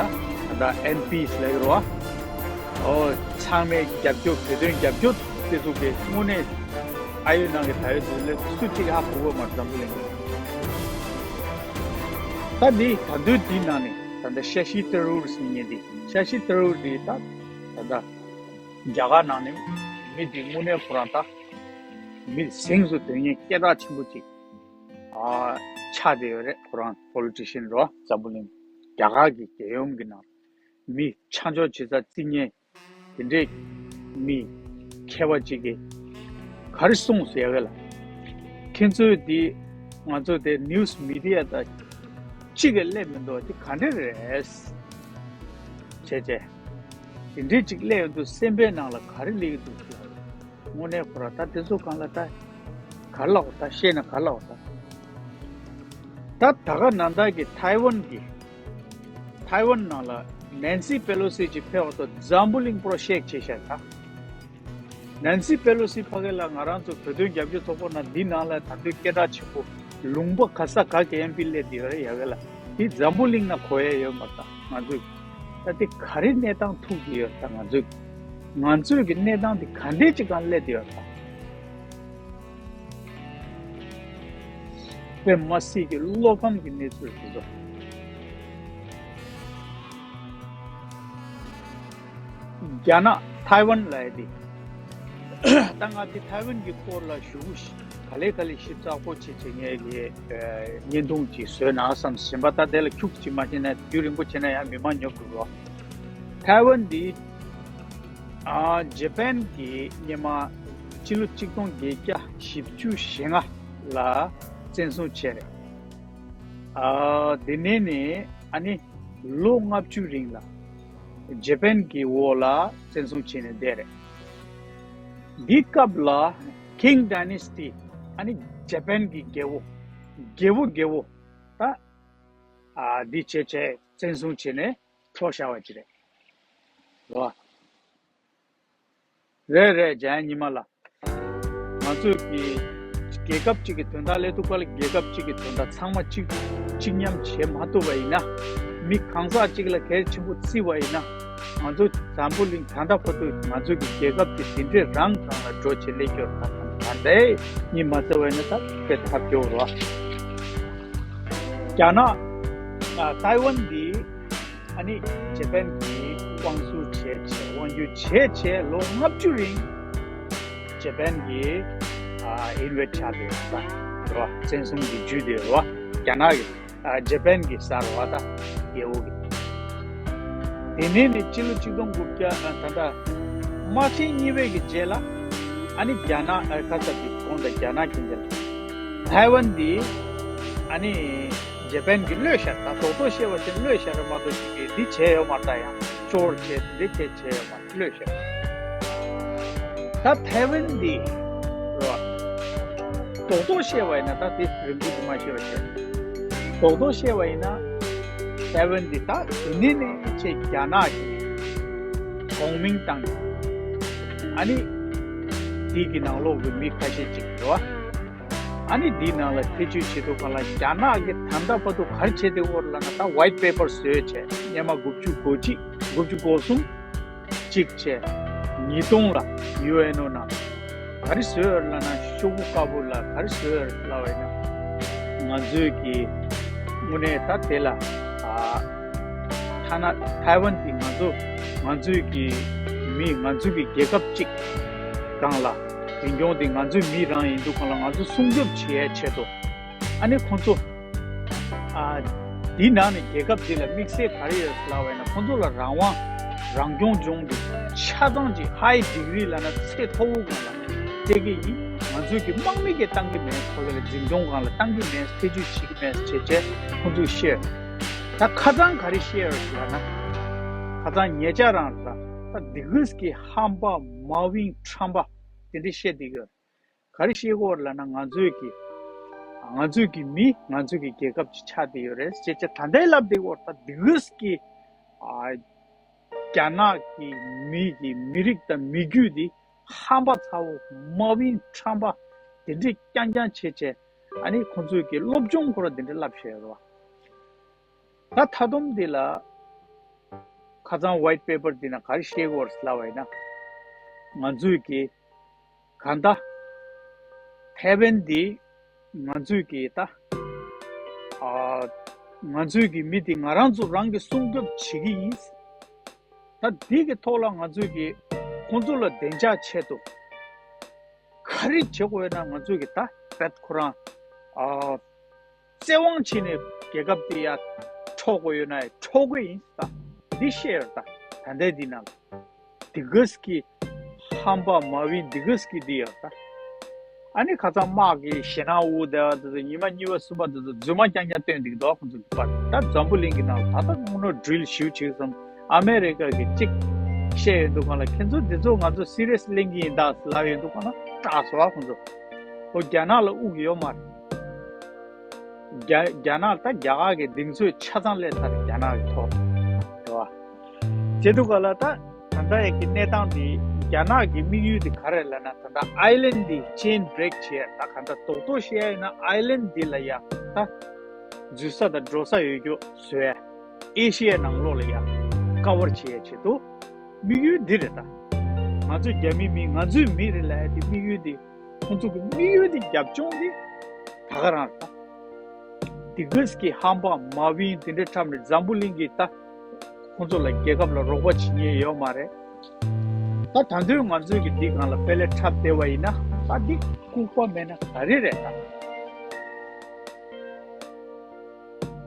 ལྟ་ཨེམ་པིས་ལབ་ཀྱི་རེད་བ། ཨོ་ཚང་མས་རྒྱབ་སྐྱོར་བོད་དོན་རྒྱབ་སྐྱོར་དེ་ཚོ་གི་དངོས་གནས་ཨ་ཡོད་ནང་གི་ད་ཡོད་དེ་ལས་སུ་གཅིག་ཧ་གོ་གོ་མ་འཛམ་བུ་གླིང་། ད་འདི་ད་དུང་འདི་ནང་ནས་ད་ལྟ་ཤ་ཤི་ཏ་རུར་ཟེར་མཁན་འདི་ཤ་ཤི་ཏ་རུར་འདི་ད་ད་ལྟ་རྒྱ་གར་ནང་ནས་མི་འདི་དངོས་གནས་ཁོ་རང་ད་མི་གཟེངས་སུ་དོན་མཁན་སྐད་གྲགས་ཆེན་པོ་ཅིག་ཨ་ཆགས་བསྡད་ཡོད་རེད། ཁོ་རང་པོ་ལི་ཊི་ཤན་རོ་འཛམ་བུ་གླིང་རྒྱ་གར་གྱི་རྒྱལ་ཡོངས་ཀྱི་ནང་མི་ཆ་འཇོག་བྱེད་ས་རྩིས་མཁན། དེ་འདྲས་མི་མཁས་པ་ཅིག་གིས་ག་རེ་གསུངས་ཟེར་བས་ལ། ཁྱེད་ཚོས་འདི་ང་ཚོ་དེ་ནིའུ་སི་མི་ཌི་ཡ་དང་གཅིག་གིས་སླེབས་མི་འདུག་དེ་ག་འདྲས་རེད། བྱས་བྱས། དེ་འདྲས་ཅིག་སླེབས་ཡོང་དུས་སེམས་པའི་ནང་ལ་ག་རེ་སླེབས་ཀྱི་འདུག་ཟེར། དངོས་གནས་ཁོ་ར་ད་དེ་ཚོ་གང་ལ་ད་ག་རེ་ལབ་དགོས་ད་བཤད་ན་ག་རེ་ལབ་དགོས་ད། ད་ད་ག་ནང་ད་གི་ཐའེ་ཝན་གི་ཐའེ་ཝན་ནང་ལ་ནན་སི་པེ་ལོ་སི་ཅིག་ཕེབས་པ་དང་འཛམ་བུ་གླིང་པོ་ར་ཤེག་བྱས་ཤག་ད། ནན་སི་པེ་ལོ་སི་ཕ་གི་ལ་ང་རང་ཚོ་བོད་དོན་རྒྱབ་སྐྱོར་ཚོགས་པ་ནང་འདི་ནང་ལ་ད་དུང་སྐད་གྲགས་ཆེན་པོ་ལུང་པ་ག་ས་ག་གི་ཨེམ་པི་སླེབས་བསྡད་ཡོད་རེད་ཡ་གི་ལ། འདི་འཛམ་བུ་གླིང་ནང་གོ་ཡ་ཡོད་མ་རེད་ད་ང་ཚོས། ད་འདི་ག་རེ་གནས་སྟངས་ཐུག་གི་ཡོད་རེད་ད་ང་ཚོས། ང་ཚོས་ཀྱི་གནས་སྟངས་འདི་ག་འདྲས་ཅིག་གང་སླེབས་བསྡད་ཡོད་རེད་ད། དཔེ་མ་སྲིད་ཀྱི་བློ་ཕམ་གྱི་གནས་ཚུལ་དེ་ཚོ། རྒྱ་ནག་ཐའེ་ཝན་ལབ་ཡ་དེ། ད་ང་དེ་ཐའེ་ཝན་གྱི་སྐོར་ལ་ཞུ་གུ་ཞིག་ག་ལེ་ག་ལེ་ཞིབ་ཚགས་པོ་བྱེད་བྱེད་ངས་ལས་བརྙན་ཐུང་ཅིག་བཟོས་ན་བསམ་བཞིན་པ། ད་དེ་ལ་ཁྱུག་ཅིག་མ་བྱས་ན་རྒྱུན་རིང་པོ་བྱས་ན་ཡང་མི་མང་ཉོབ་འགྲོ་གོ། ཐའེ་ཝན་དེ་ཨ་ཇེ་པན་གྱིས་སྔོན་མ་ཕྱི་ལོ་ཆིག་སྟོང་བརྒྱད་བརྒྱ་བཞི་བཅུ་ཞེ་ལྔ་ལ་བཙན་བཟུང་བྱས་རེད། ཨ་དེ་ནས་ནས་ཨ་ནི་ལོ་ལྔ་བཅུ་རིང་ལ་ཇེ་པན་གྱི་འོག་ལ་བཙན་བཟུང་བྱས་ནས་བསྡད་རེད། འདི་སྐབས་ལ་Qing Dynasty ཨ་ནི་ཇེ་པན་གྱི་རྒྱལ་པོ་རྒྱལ་པོ་རྒྱལ་པོ་ད་ཨ་འདི་བྱས་བྱས་བཙན་བཟུང་བྱས་ནས་འཕྲོག་བཞག་པ་ཅིག་རེད། རོ། རེད་རེད། འཇམ་དབྱངས་ཉི་མ་ལགས། ང་ཚོས་ཀྱི་རྒྱལ་ཁབ་ཅིག་གི་དོན་དག་སླེབས་དུས་སྐབས་ལ་རྒྱལ་ཁབ་ཅིག་གི་དོན་དག་ཚང་མ་གཅིག་གཅིག་མཉམ་བྱེད་མ་ཐུབ་པ་ཡིན་ན། མི་གང་ཟག་ཅིག་ལ་གལ་ཆེན་པོ་བརྩི་བ་ཡིན་ན། ང་ཚོ་འཛམ་བུ་གླིང་ད་ལྟ་བར་དུ་ང་ཚོ་གི་རྒྱལ་ཁབ་ཀྱི་ཟིན་བྲིས་རང་རང་ལ་འགྲོ་བྱེད་ལས་སྐྱོར་དང་ད་ལྟའི་མི་མ་བརྩི་བ་ཡིན་ན་ད་དཔེ་ཐབས་སྐྱོ་རོ། རྒྱ་ནག་ཨ་ཐའེ་ཝན་འདི། ཨ་ནི་ཇེ་པན་གྱིས་དབང་བསྒྱུར་བྱས་བྱས་དབང་བསྒྱུར་བྱས་བྱས་ལོ་ལྔ་བཅུ་རིང་ ཇེ་པན་གྱི་ཨ་ཨིན་ཝེ་ཌི་ཆགས་བསྡད་ཡོད་པ་རེད་བ། བཙན་བཟུང་གི་བརྒྱུད་དེ་རེད་བ། རྒྱ་ནག་གི་ཨ་ཇེ་པན་གྱི་ས་རེད་བ། ད་རྒྱལ་པོ་གི། དེ་ནས་ནི་སྤྱི་ལོ་གཅིག་སྟོང་དགུ་བརྒྱ་ཨ་ད་ལྟ་དམག་ཆེན་གཉིས་པའི་གི་རྗེས་ལ། ཨ་ནི་རྒྱ་ནག་ཨ་ཁ་ས་གི་གོང་དུ་རྒྱ་ནག་གི་རྗེས་ལ་ཐའེ་ཝན་འདི་ཨ་ནི་ཇེ་པན་གྱིས་གློད་བཞག་ད་རྡོག་རྡོག་བཤད་པ་ཅིག་གློད་བཞག་རེད་མ་གཏོགས་ཅིག་གིས་འདི་བྱས་ཡོད་མ་རེད། ད་ཡང་ཤོར་བྱས་འདི་བྱས་བྱས་ཡོད་མ་རེད། གློད་བཞག་ད་ཐའེ་ཝན་འདི་རོ། རྡོག་རྡོག་བཤད་པ་ཡིན་ན་ད་དེ་རིང་པོ་དུ་མ་བཤད་པ་བཤད། རྡོག་རྡོག་བཤད་པ་ཡིན་ན་ཐའེ་ཝན་འདི་ད་དེ་ནས་ནས་ཆེ་རྒྱ་ནག་གི་གོང་མིང་བཏང་། ཨ་ནི་དེ་གི་ནང་ལོགས་ཀྱི་མི་ཁ་ཤས་ཅིག་རེད་བ། ཨ་ནི་འདི་ནང་ལ་ཐེ་བྱུས་བྱེད་དུས་སྒང་ལ་རྒྱ་ནག་གི་ད་ལྟ་བར་དུ་ག་རེ་བྱེད་དེ་ཡོད་ལབ་ན། ད་ཝའིཊ་པེ་པར་བཟོས་བྱས་སྔོན་མ་དགུ་བཅུ་གོ་གཅིག་དགུ་བཅུ་གོ་གསུམ་གཅིག་བྱས། ཉིས་སྟོང་ལ་ཡུ་ཨེན་ཨོ་ནང་ག་རེ་བཟོས་ཡོད་ལབ་ན། ཤོག་གུ་དཀར་པོ་ལ་ག་རེ་བཟོས་ཡོད་ལབ་པ་ཡིན་ན། ང་ཚོས་ཀྱི་དངོས་གནས་ད་དེ་ལ་ཨ་ཐ་ན་ཐའེ་ཝན་གྱི་ང་ཚོ་ང་ཚོས་ཀྱི་མི་ང་ཚོ་གི་རྒྱལ་ཁབ་གཅིག་སྒང་ལ། འཛིན་སྐྱོང་དེ་ང་ཚོའི་མི་རང་ཡིན་དུས་སྒང་ལ་ང་ཚོ་སྲུང་སྐྱོབ་བྱེད་ཡའི་ཆེད་དུ། ཨ་ནི་ཁོང་ཚོ་ཨ་འདི་ནང་ནས་རྒྱལ་ཁབ་འདི་ལ་དམིགས་བསལ་ག་རེ་ཡོད་ལབ་པ་ཡིན་ན། ཁོང་ཚོ་ལ་རང་དབང་རང་སྐྱོང་ལྗོངས་འདི་ཆ་ཚང་གི་ཧའི་ཌིག་རི་ལབ་ན་ཚད་མཐོ་བོ་སྒང་ལ་སྤྲད་ཀྱི་ཡིན། ང་ཚོའི་གི་དམག་མི་གིས་བཏང་གི་མེད། ཁོ་ཚོ་ལ་འཛིན་སྐྱོང་སྒང་ལ་བཏང་གི་མེད། ཐེ་བྱུས་བྱེད་ཀྱི་མེད་བྱས་བྱས་ཁོང་ཚོས་བཤད། ད་ཁ་སང་ག་རེ་བཤད་ཡོད་ལབ་ན། ཁ་སང་ཉེ་ཆར་རང་ལ་ད་འདི་གུས་ཀྱི་ཧམ་པ་མ་ཝིང་ཁྲམ་པ་དེ་འདྲ་བཤད་བསྡད་ཀྱི་ཡོད། ག་རེ་བཤད་ཀྱི་ཡོད་ལབ་ན། ང་ཚོའི་གི་ང་ཚོའི་གི་མི་ང་ཚོའི་གི་རྒྱལ་ཁབ་ཅིག་ཆགས་བསྡད་ཡོད་རེད་ཟེར་བྱས་ད་ལྟའི་ལབ་བསྡད་ཀྱི་ཡོད། ད་འདི་གུས་ཀྱི་ཨ་རྒྱ་ནག་གི་མི་གི་མི་རིགས་དང་མི་རྒྱུད་འདི་ཧམ་པ་ཚ་བོ་མ་ཝིང་ཁྲམ་པ་དེ་འདྲས་རྐྱང་རྐྱང་བྱས་བྱས། ཨ་ནི་ཁོང་ཚོས་ཀྱི་སློབ་སྦྱོང་ཁོ་ར་དེ་འདྲས་བསླབ་བཞག་ཡོད་རེད་བ། ད་མཐའ་སྡོམ་འདི་ལ་ཁ་སང་ཝའིཊ་པེ་པར་འདི་ན་ག་རེ་བཤད་ཀྱི་ཡོད་ལབ་པ་ཡིན་ན། ང་ཚོས་ཀྱི་གང་ལྟར་ཐའེ་ཝན་འདི་ང་ཚོས་ཀྱི་ད་ཨ་ང་ཚོས་ཀྱི་མི་འདི་ང་རང་ཚོ་རང་གི་སྲུང་སྐྱོབ་བྱེད་ཀྱི་ཡིན། ད་འདི་གི་ཐོག་ལ་ང་ཚོས་ཀྱི་ཁོང་ཚོ་ལ་བདེ་འཇགས་ཆེད་དུ་ག་རེ་བྱེད་དགོས་ཡོད་ན། ང་ཚོས་ཀྱི་ད་རྦད་ཁོ་རང་ཨ་བཙན་དབང་བྱས་ནས་རྒྱལ་ཁབ་དེ་ཡར་འཕྲོག་དགོས་ཡོད་ན་འཕྲོག་གི་ཡིན། ད་འདི་བཤད་ཡོད། ད་ད་ལྟའི་འདི་ནང་འདི་གུས་ཀྱི་ཧམ་པ་མ་ཝིང་འདི་གུས་ཀྱི་འདི་ཡོད། ད་ཨ་ནི་ཁ་སང་དམག་གི་ཞེད་སྣང་དབུགས་བདེ་བ་དེ་ཚོ་ཉི་མ་གཉིས་པ་གསུམ་པ་དེ་ཚོ་རྫུན་མ་རྐྱང་རྐྱང་སྟོན་འདུག་དོ། ཁོང་ཚོ་གི་པར་ད་འཛམ་བུ་གླིང་གི་ནང་ལ་ད་ལྟ་དངོས་གནས་ཌི་རིལ་ཞེ་པོ་བྱེད་བསམ། ཨ་མེ་རི་ཀ་གི་གཅིག་བཤད་ཡོང་དུས་སྒང་ལ། ཁྱེད་ཚོ་འདི་ཚོ་ང་ཚོ་སི་རི་ཡས་ལེན་གྱི་ཡིན་ད་ལབ་ཡོང་དུས་སྒང་ལ་སྐྲག་སོང་བ། ཁོང་ཚོ་ཨོ་རྒྱ་ནག་ལ་དབུགས་ཡོད་མ་རེད། རྒྱ་རྒྱ་ནག་ད་རྒྱ་གར་གྱི་གདེང་ཚོད་ཆ་ཚང་སླེབས་ཚར་རེད། རྒྱ་ནག་གི་ཐོག་རེད་བ། བྱེད་དུས་སྒང་ལ་ད་ད་ལྟ་ཡ་གི་གནས་སྟངས་འདི་རྒྱ་ནག་གི་དམིགས་ཡུལ་འདི་ག་རེ་ལབ་ན། ད་ལྟ་ཨའི་ལན་འདི་ཅེན་བྷི་རེག་བྱས། ད་ག་འདྲ་རྡོག་རྡོག་བཤད་ཡ་ཡིན་ན་ཨའི་ལན་འདི་ལ་ཡ་ད་འཛུལ་ས་དང་འགྲོ་ས་ཡོད་རྒྱུ་བཟོ་ཡ། ཨེ་ཤི་ཡའི་ནང་ལོགས་ལ་ཡ་ཀ་བར་བྱེད་ཡ་ཆེད་དུ་དམིགས་ཡུལ་འདི་རེད། ད་ང་ཚོ་རྒྱ་མི་མི་ང་ཚོའི་མི་རེད་ལབ་ཡ་དེ་དམིགས་ཡུལ་འདི། ཁོང་ཚོ་གི་དམིགས་ཡུལ་དེ་རྒྱབ་ལྗོངས་དེ་ད་ག་རང་རེད། ད་འདི་གུས་ཀྱི་ཧམ་པ་མ་ཝིང་དེ་འདྲའི་འཁྲབ་ནས་འཛམ་བུ་གླིང་གི་ད་ཁོང་ཚོ་ལ་རྒྱལ་ཁབ་ལ་རོགས་པ་བྱེད་མཁན་ཡོད་མ་རེད། ད་ད་དུང་ང་ཚོས་ཀྱི་འདི་སྒང་ལ་དཔེ་ལས་འཁྲབ་བསྡད་པ་ཡིན་ན། ད་འདི་ལྐུགས་པ་མེད་ན་ག་རེ་རེད། ད་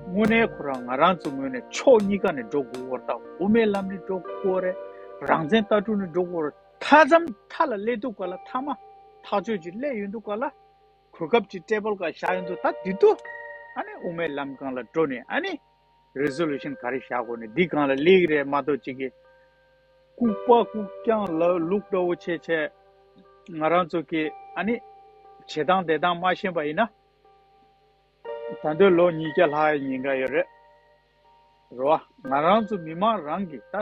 དངོས་གནས་ཁོ་རང་ང་རང་ཚོ་ངོས་ནས་ཕྱོགས་གཉིས་ཀ་ནས་འགྲོ་དགོས་པ་རེད། ད་དབུ་མའི་ལམ་ནས་འགྲོ་དགོས་པ་རེད། རང་བཙན་ལྟ་གྲུབ་ནས་འགྲོ་དགོས་པ་རེད། མཐའ་མཚམས་མཐའ་ལ་སླེབས་དུས་སྒང་ལ་མཐའ་མ་ཐག་ཆོད་ཅིག་སླེབས་ཡོང་དུས་སྒང་ལ། གོ་སྐབས་ཅིག་ཊེ་བལ་སྒང་བཞག་ཡོང་དུས། ད་འདི་དུས་ཨ་ནི་དབུ་མའི་ལམ་སྒང་ལ་འགྲོ་ནས་ཨ་ནི་རི་ཟོ་ལུ་ཤན་ག་རེ་བཞག་དགོས་ནས་འདི་སྒང་ལ་སླེབས་ཀྱི་རེད་མ་གཏོགས། ཅིག་གི་ལྐུགས་པ་ལྐུགས་རྐྱང་ལ་ལུག་འདྲ་བོ་བྱས་བྱས་ང་རང་ཚོ་གི་ཨ་ནི་བྱེད་སྟངས་བསྡད་སྟངས་མ་ཤེས་པ་ཡིན་ན། ད་ལྟ་ལོ་ཉིས་བརྒྱ་ལྷག་ཡི་ཉེན་ཁ་ཡོད་རེད། རེད་བ། ང་རང་ཚོ་མི་མང་རང་གིས་ད་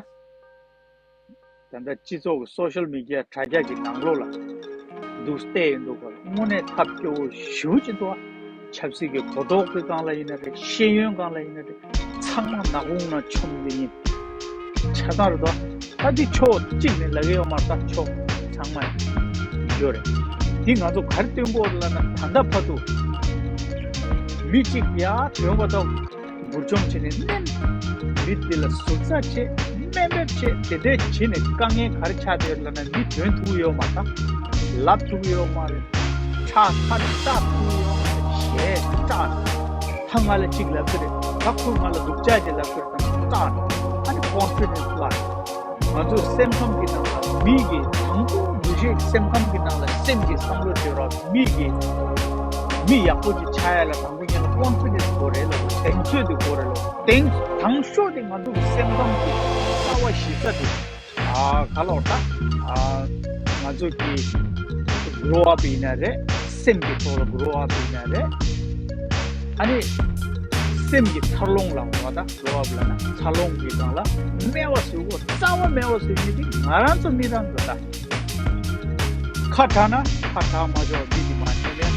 ད་ལྟ་སྤྱི་ཚོགས་ཀྱི་སོ་ཤལ་མི་ཌི་ཡ་དྲ་རྒྱ་གི་ནང་ལོགས་ལ་འདུག་བལྟས་ཡོང་དུས་སྒང་ལ་དངོས་གནས་ཐབས་སྐྱོ་བོ་ཞེ་པོ་ཅིག་འདུག་བ། ཆབ་སྲིད་ཀྱི་གོ་རྟོགས་ཀྱི་སྒང་ལ་ཡིན་ན་རེད། ཤེས་ཡོན་སྒང་ལ་ཡིན་ན་རེད། ཚང་མ་ནག་ཁུང་ནང་མཆོངས་ཀྱི་ཡིན། ཆ་ཚང་རེད་དོ། ད་འདི་ཕྱོགས་གཅིག་ནས་ལབ་ཀྱི་ཡོད་མ་རེད། ད་ཕྱོགས་ཚང་མ་ཡོད་རེད། འདི་ང་ཚོ་ག་རེ་སྟོན་དགོས་རེད་ལབ་ན། ད་ལྟ་བར་དུ་མི་གཅིག་ཡར་ཐོན་པ་དང་འབུར་འཇོམས་བྱས་ནས་མནན། མི་འདི་ལ་ཟུར་ཟ་བྱེད། དམའ་འབེབས་བྱེད། དེ་འདྲས་བྱས་ནས་དཀའ་ངལ་ག་རེ་ཆགས་བསྡད་ཡོད་ལབ་ན། མི་ཐོན་ཐུབ་ཡོད་མ་རེད། ད་ ལབ་ཐུབ་ཡོད་མ་རེད། ཁྲག་ཁ་སྐྲག་ཐུབ་ཡོད་མ་རེད། ཞེས་སྐྲག་ནས། ད་ང་ལ་གཅིག་ལབ་ཀྱི་རེད། ད་ཁོས་ང་ལ་སྡུག་ཅག་ཅིག་ལབ་ཀྱི་རེད། ད་སྐྲག་ནས། ཨ་ནི་ཀོན་ཕི་ཌེན་སི་བརླག་ང་ཚོའི་སེམས་ཁམས་ཀྱི་ནང་ལ་མི་གི་དང་པོ་འདུ་ཤེས་སེམས་ཁམས་ཀྱི་ནང་ལ་སེམས་ཀྱི་བསམ་བློ་བྱེད་རོགས། མི་གི་མི་ཡག་པོ་ཅིག་ཆགས་ཡ་ལ་དང་པོ་ཉིད་ལ་ཀོན་ཕི་ཌེན་སི་དགོས་རེད་ལ། གདེང་ཚོད་དེ་དགོས་རེད་ལ། གདེང་དང་ཤོས་དེ་ང་ཚོ་གི་སེམས་ཁམས་ཀྱི་རྩ་བ་གཞི་རྩ་དེ། ཨ་ག་ལོར་ད། ཨ་ང་ཚོ་གི་གྷོ་རོ་ཨབ་ཡིན་ན་རེད། སེམས་ཀྱི་ཐོག་ལ་གྷོ་རོ་ཨབ་ཡིན་ན་རེད། ཨ་ནི་སེམས་ཀྱི་འཚར་ལོངས་ལ་འོ་ད་གྷོ་རོ་ཨབ་ལ་ན་འཚར་ལོངས་ཀྱི་སྒང་ལ་མེད་པ་བཟོ་དགོས། རྩ་བ་མེད་པ་བཟོ་རྒྱུ་དེ་ང་རང་ཚོ་མི་རང་ཚོ་ད། ཁ་གྲག་ན་ཁ་གྲག་མ་ཆོག་འདི་གི་མ་ཤེས་ལས།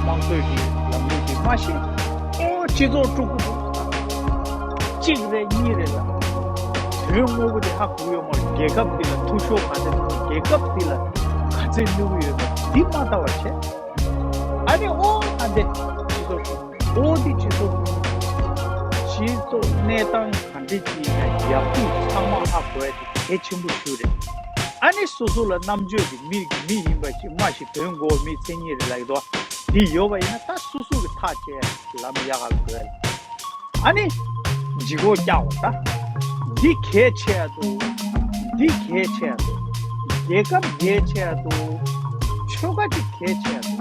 དམངས་གཙོའི་གི་ལམ་ལུགས་འདི་མ་ཤེས། ཨོ་སྤྱི་ཚོགས་དཀྲུག་གི་འདུག་གཅིག་རེད་གཉིས་རེད་ལ། དོན་དངོས་པོ་དེ་ཧ་གོ་ཡོད་མ་རེད། རྒྱལ་ཁབ་འདི་ལ་འཐུས་ཤོར་ག་ཚད་འགྲོ། རྒྱལ་ཁབ་འདི་ལ་ག་ཚད་ནུས་པ་ཡོད་མེད་འདི་མ་ལྟ་བ་བྱས། ཨ་ནི་ཨོ་ཨ་འདི་སྤྱི་ཚོགས་དཀྲུག་ཨོ་འདི་སྤྱི་ཚོགས་དཀྲུག་སྤྱི་ཚོགས་གནས་སྟངས་ག་འདྲ་ཅིག་ཡིན་ན་ཡག་སྡུག་ཚང་མ་ཧ་གོ་ཡ་དེ་གལ་ཆེན་པོ་ཞིག་རེད། ཨ་ནི་སོ་སོ་ལ་རྣམ་དཔྱོད་ཀྱི་མི་གི་མི་ཡིན་པ་ཞིག་མ་ཞིག་དོན་གོ་མི་མཚན་ཉིད་རེད་ལབ་ཀྱི་འདུག་འདི་ཡོད་པ་ཡིན་ན་ད་སོ་སོ་གི་ཐག་བཅད་ལམ་ཡག་ག་དགོས། ཨ་ནི་ལྗིད་ཁོག་བཀྱག་པ་ད། འདི་གལ་ཆེ་ཡ་འདུག་འདི་གལ་ཆེ་ཡ་འདུག་རྒྱལ་ཁབ་གལ་ཆེ་ཡ་འདུག་ཆོལ་ཁ་ཅིག་གལ་ཆེ་ཡ་འདུག་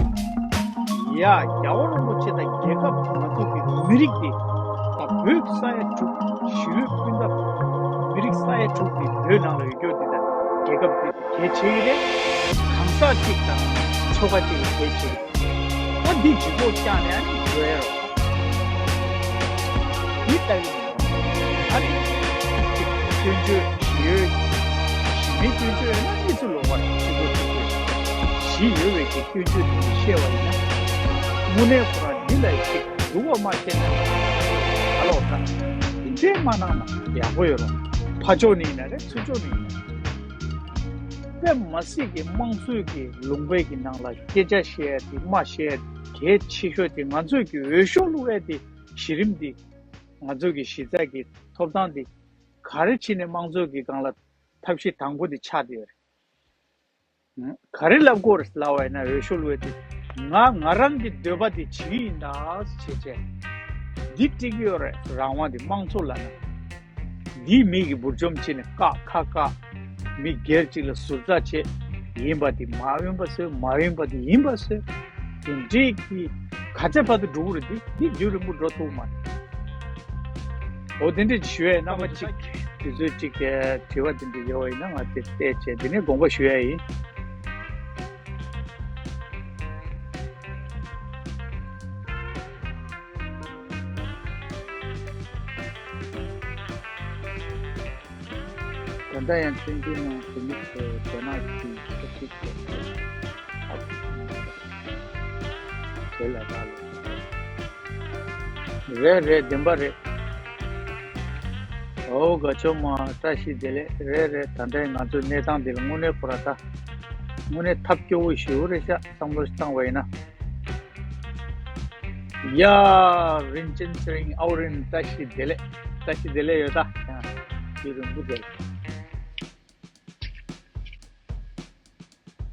ཡ། རྒྱལ་བ་རིན་པོ་ཆེ་དང་རྒྱལ་ཁབ་ང་ཚོ་གི་མི་རིགས་འདི་ད་བོད་ས་ཡ་དྲུག་ཞི་ལུས་སྤུན་ཟླ་མི་རིགས་ས་ཡ་དྲུག་འདི་བོད་ནང་ལ་ཡོད་རྒྱུ་འདི་དང་རྒྱལ་ཁབ་འདི་གལ་ཆེ་གི་རེད། གང་ཟག་གཅིག་དང་ཆོལ་ཁ་གཅིག་ལ་གལ་ཆེ་གི་རེད། ཨ་འདི་ལྗིད་ཁོག་བཀྱག་ནས་ཨ་ནི་འགྲོ་ཡ་རོགས། འདི་ལྟ་གི་མི་འདུག་ཨ་ནི་གཅིག་སྐྱོན་བརྗོད་ཞི་ཡོད་ཞི་མི་སྐྱོན་བརྗོད་ཡོད་ན་གཉིས་སུ་ལོག་པ་རེད། གཅིག་པོ་གཅིག་པོས་ཞི་ཡོད་པའི་གི་སྐྱོན་བརྗོད་དེ་བཤད་པ་ཡིན་ན། དངོས་གནས་ཁོ་རང་འདི་ལ་ཡི་གེ་སྡུག་པ་མ་བཤད་ན་ཨ་ལོག་ད་འདི་འདྲས་མ་གནང་ན་ཡག་པོ་ཡོད་རུང་། ཕར་ཕྱོགས་ནས་ཡིན་ན་རེད། ཚུར་ཕྱོགས་ནས་ཡིན་ན་རེད། དཔེ་མ་སྲིད་ཀྱི་དམངས་གཙོའི་གི་ལུང་པའི་གི་ནང་ལ་སྐད་ཆ་བཤད་ཡ་དེ་མ་བཤད་ཡ་གལ་ཆེ་ཤོས་དེ་ང་ཚོས་ཀྱི་འོས་ཤོག་བླུགས་ཡ་དེ་གཞི་རིམ་དེ་ང་ཚོས་ཀྱི་གཞི་རྩ་གི་ཐོབ་ཐང་དེ་ག་རེ་བྱས་ནས་དམངས་གཙོའི་གི་སྒང་ལ་ཐབས་ཤེས་དང་པོ་དེ་ཆགས་བསྡད་ཡོད་རེད། ག་རེ་ལབ་དགོས་རེད་ལབ་པ་ཡིན་ན་འོས་ཤོག་བླུགས་ཡ་དེ་ང་ང་རང་གི་འདོད་པ་དེ་བྱེད་ཀྱི་ཡིན་ད་བྱས་བྱས་འདི་སྤྲད་ཀྱི་ཡོད་རེད། རང་དབང་དེ་དམངས་གཙོ་ལབ་ན། འདིའི་མི་གི་འབུར་འཇོམས་བྱས་ནས་བཀག་ཁ་བཀག་མི་སྒེར་གཅིག་ལ་ཟུར་ཟ་བྱས། ཡིན་པ་འདི་མ་ཡིན་པ་བཟོས། མ་ཡིན་པ་འདི་ཡིན་པ་བཟོས། དེ་འདྲའི་གི་ག་ཚད་བར་དུ་འགྲོ་གི་རེད། འདི་འདི་རྒྱུན་རིང་པོ་འགྲོ་ཐུབ་མ་རེད། འོ་དེ་འདྲས་ཞུ་ཡ་ཡིན། རྣམ་པ་གཅིག་དུས་ཚོད་གཅིག་དྲི་བ་དེ་འདྲས་ཡོད་པ་ཡིན་ན་ང་དེ་བལྟས་བྱས་དེ་ནས་དགོངས་པ་ཞུ་ཡ་ཡིན། ད་ལྟ་ཡང་བཙན་བྱོལ་ནང་བོད་མི་ཚོ་རྒྱ་ནག་གི་ཆབ་སྲིད་ཐོག་ཏུ་ཨ་དེ་ལ་རག་ལས། རེད་རེད། བདེན་པ་རེད། ཨོ་དགའ་ཆོས་མ་བཀྲ་ཤིས་བདེ་ལེགས། རེད་རེད། ད་ལྟའི་ང་ཚོའི་གནས་སྟངས་འདི་ལ་དངོས་གནས་ཁོ་ར་ད་དངོས་གནས་ཐབས་སྐྱོ་བོ་ཞེ་པོ་རེད་ཤག་བསམ་བློ་བཏང་བ་ཡིན་ན། ཡ། རིན་ཆེན་ཚེ་རིང་ཨའོ་རིན་བཀྲ་ཤིས་བདེ་ལེགས། བཀྲ་ཤིས་བདེ་ལེགས་ཡོད་ད། ཡང་དུས་རིང་པོ་བསྡད།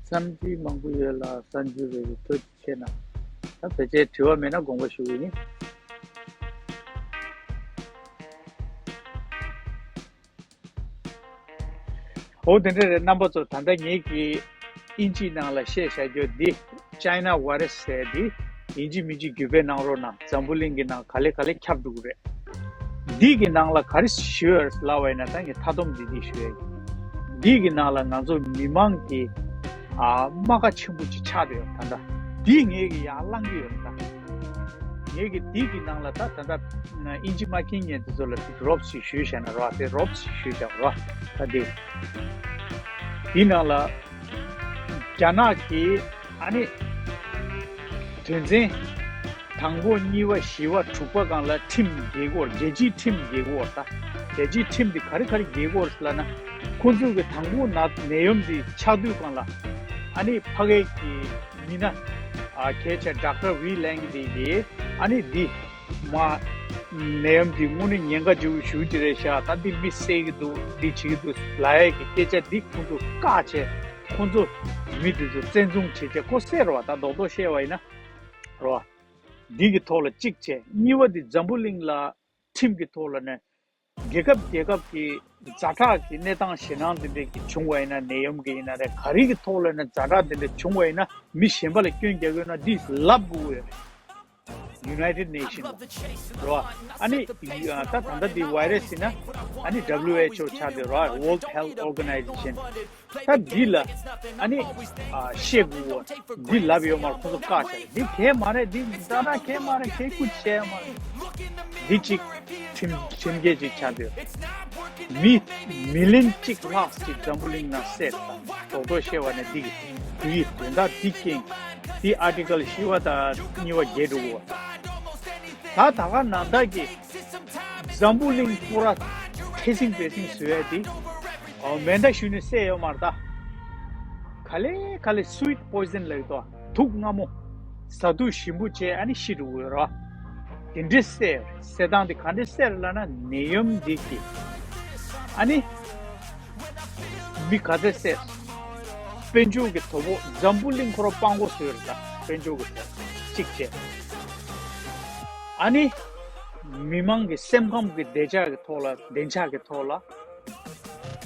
བསམ་ཚུལ་མང་པོ་ཡོད་ལ་གསར་འགྱུར་རེ་རེ་ཐོ་ཅིག་བྱས་ན། ད་ཕལ་ཆེར་དྲི་བ་མེད་ན་དགོངས་པ་ཞུ་གི་ཡིན། འོ་དེ་འདྲ་རེད། རྣམ་པ་ཚོ་ད་ལྟ་ངེད་ཀྱིས་དབྱིན་ཇིའི་ནང་ལ་བཤད་བཞག་རྒྱུ་འདི་China virus ཟེར་འདི་ཡིན་གཅིག་མིན་གཅིག་བརྒྱུད་སྤེལ་གནང་རོགས་གནང་། འཛམ་བུ་གླིང་གི་ནང་ག་ལེ་ག་ལེ་ཁྱབ་འགྲོ་གི་རེད། འདི་གི་ནང་ལ་ག་རེ་ཞུ་ཡོད་ལབ་པ་ཡིན་ན་ད་ངས་མཐའ་སྡོམ་འདི་འདི་ཞུ་ཡ་ཡིན། འདི་གི་ནང་ལ་ང་ཚོ་མི་མང་གི་ཨ་རྨ་ཁ་ཆེན་པོ་ཅིག་ཆགས་བསྡད་ཡོད། ད་ལྟ་འདི་ངེད་ཀྱིས་ཡར་བསླང་གི་ཡོད་ད། ངེད་ཀྱི་འདི་གི་ནང་ལ་ད་ད་ལྟ་དབྱིན་ཇི་མ་མཁྱེན་མཁན་དེ་ཚོ་ལ་རོབ་ཅིག་ཞུས་བཞག་ན་རོ། དེ་རོབ་ཅིག་ཞུས་བཞག་རོ། ད་འདི་འདི་ནང་ལ་རྒྱ་ནག་གི་ཨ་ནི་དོན་ཚན་དང་པོ་གཉིས་པ་བཞི་པ་དྲུག་པ་སྒང་ལ་ཁྲིམས་འགེལ་གྱི་ཡོད། རྒྱལ་སྤྱིའི་ཁྲིམས་འགེལ་གྱི་ཡོད་ད། རྒྱལ་སྤྱིའི་ཁྲིམས་འདི་ག་རེ་ག་རེ་འགེལ་གྱི་ཡོད་ལབ་ན། ཁོང་ཚོ་གི་དང་པོ་ན་ནད་ཡམས་འདི་ཆགས་དུས་སྒང་ལ་ཨ་ནི་ཕ་གི་གི་མི་སྣ་ཨ་གལ་ཆེ་ཌོག་ཊར་ཝི་ལེང་འདི་གིས་ཨ་ནི་འདི་མ་ནད་ཡམས་འདི་དངོས་གནས་ཉེན་ཁ་ཆེ་བོ་ཞེ་པོ་ཅིག་རེད་ཤག་ད་འདི་མི་བསད་ཀྱི་འདུག་འདི་བྱེད་ཀྱི་འདུག་ལབ་ཡས་ཀྱི་སྐད་ཆ་འདི་ཁོང་ཚོ་བཀག་བྱས། ཁོང་ཚོ་ མི་དེ་ཚོ་བཙན་བཟུང་བྱེད་བྱས་ཁོ་བསད་རོ་བ། ད་རྡོག་རྡོག་བཤད་པ་ཡིན་ན་རོ་བ། འདི་གི་ཐོག་ལ་གཅིག་བྱས། གཉིས་པ་དེ་འཛམ་བུ་གླིང་ལ་ཁྲིམས་ཀྱི་ཐོག་ལ་ནས་རྒྱལ་ཁབ་རྒྱལ་ཁབ་ཀྱི་ཛ་དྲག་གི་གནས་སྟངས་ཞེད་སྣང་དེ་འདྲ་གི་བྱུང་བ་ཡིན་ན། ནད་ཡམས་ཀྱི་ཡིན་ན་རེད། ག་རེ་གི་ཐོག་ལ་ནས་ཛ་དྲག་དེ་འདྲ་བྱུང་བ་ཡིན་ན་མི་གཞན་པ་ལ་སྐྱོན་རྒྱག་དགོས་ན་འདི་ལབ་དགོས་ཡོད་རེད། United Nations རོ། ཨ་ནི་ད་ད་ལྟ་འདི་བྷའི་རེ་སི་ཡིན་ན་ཨ་ནི་W H O ཆགས་བསྡད་རོ། World Health Organization ད་འདི་ལ་ཨ་ནི་ཨ་བཤད་དགོས་འདི་ལབ་ཡོད་མ་རེད། ཁོང་ཚོ་བཀག་བཞག་འདི་གས་མ་རེད། འདི་ཛ་དྲག་གས་མ་རེད། གས་ཁུ་བྱས་མ་རེད། འདི་གཅིག་ཁྲིམས་ཁྲིམས་འགལ་ཅིག་ཆགས་འདུག་མི་མི་ལི་ཡོན་གཅིག་ལྷག་ཅིག་འཛམ་བུ་གླིང་ནང་བསད་དང་རྡོག་རྡོག་བཤད་པ་ནས་འདི་གི་འདི་གི་དོན་དག་འདི་རྐྱེན་འདི་ཨར་ཊི་ཀལ་བཞི་པ་དང་གཉིས་པ་བརྒྱད་འགྲོ་གོ། ད་ད་ག་ནང་ད་གི་འཛམ་བུ་གླིང་པུ་ར་ཐེ་སིང་བེ་སིང་བཟོ་ཡ་འདི་ཨོ་མེ་མདའ་གཞུས་ནས་བསད་ཡོད་མ་རེད་ད། ག་ལེ་ག་ལེ་སུའིཊ་པོའི་ཛན་ལབ་ཀྱི་འདུག་དུག་མངར་མོ། ཟ་དུག་ཞིམ་པོ་བྱས་ཨ་ནི་ཤི་འགྲོ་གི་ཡོད་རེད་བ། དེ་འདྲའི་བསད་ཡོད་རེད། བསད་སྟངས་དེ་ག་འདྲའི་བསད་རེད་ལབ་ན་ནད་ཡམས་འདི་གིས་ཨ་ནི་མི་ག་ཚད་བསད། དཔལ་འབྱོར་གྱི་དོ་ཕོག་འཛམ་བུ་གླིང་ཁོ་རང་སྤང་གོ་བཟོས་རེད་ད། དཔལ་འབྱོར་གྱི་དོ་ཕོག་གཅིག་བྱས། ཨ་ནི་མི་མང་གི་སེམས་ཁམས་ཀྱི་བདེ་འཇགས་ཀྱི་ཐོག་ལ་བདེ་འཇགས་ཀྱི་ཐོག་ལ་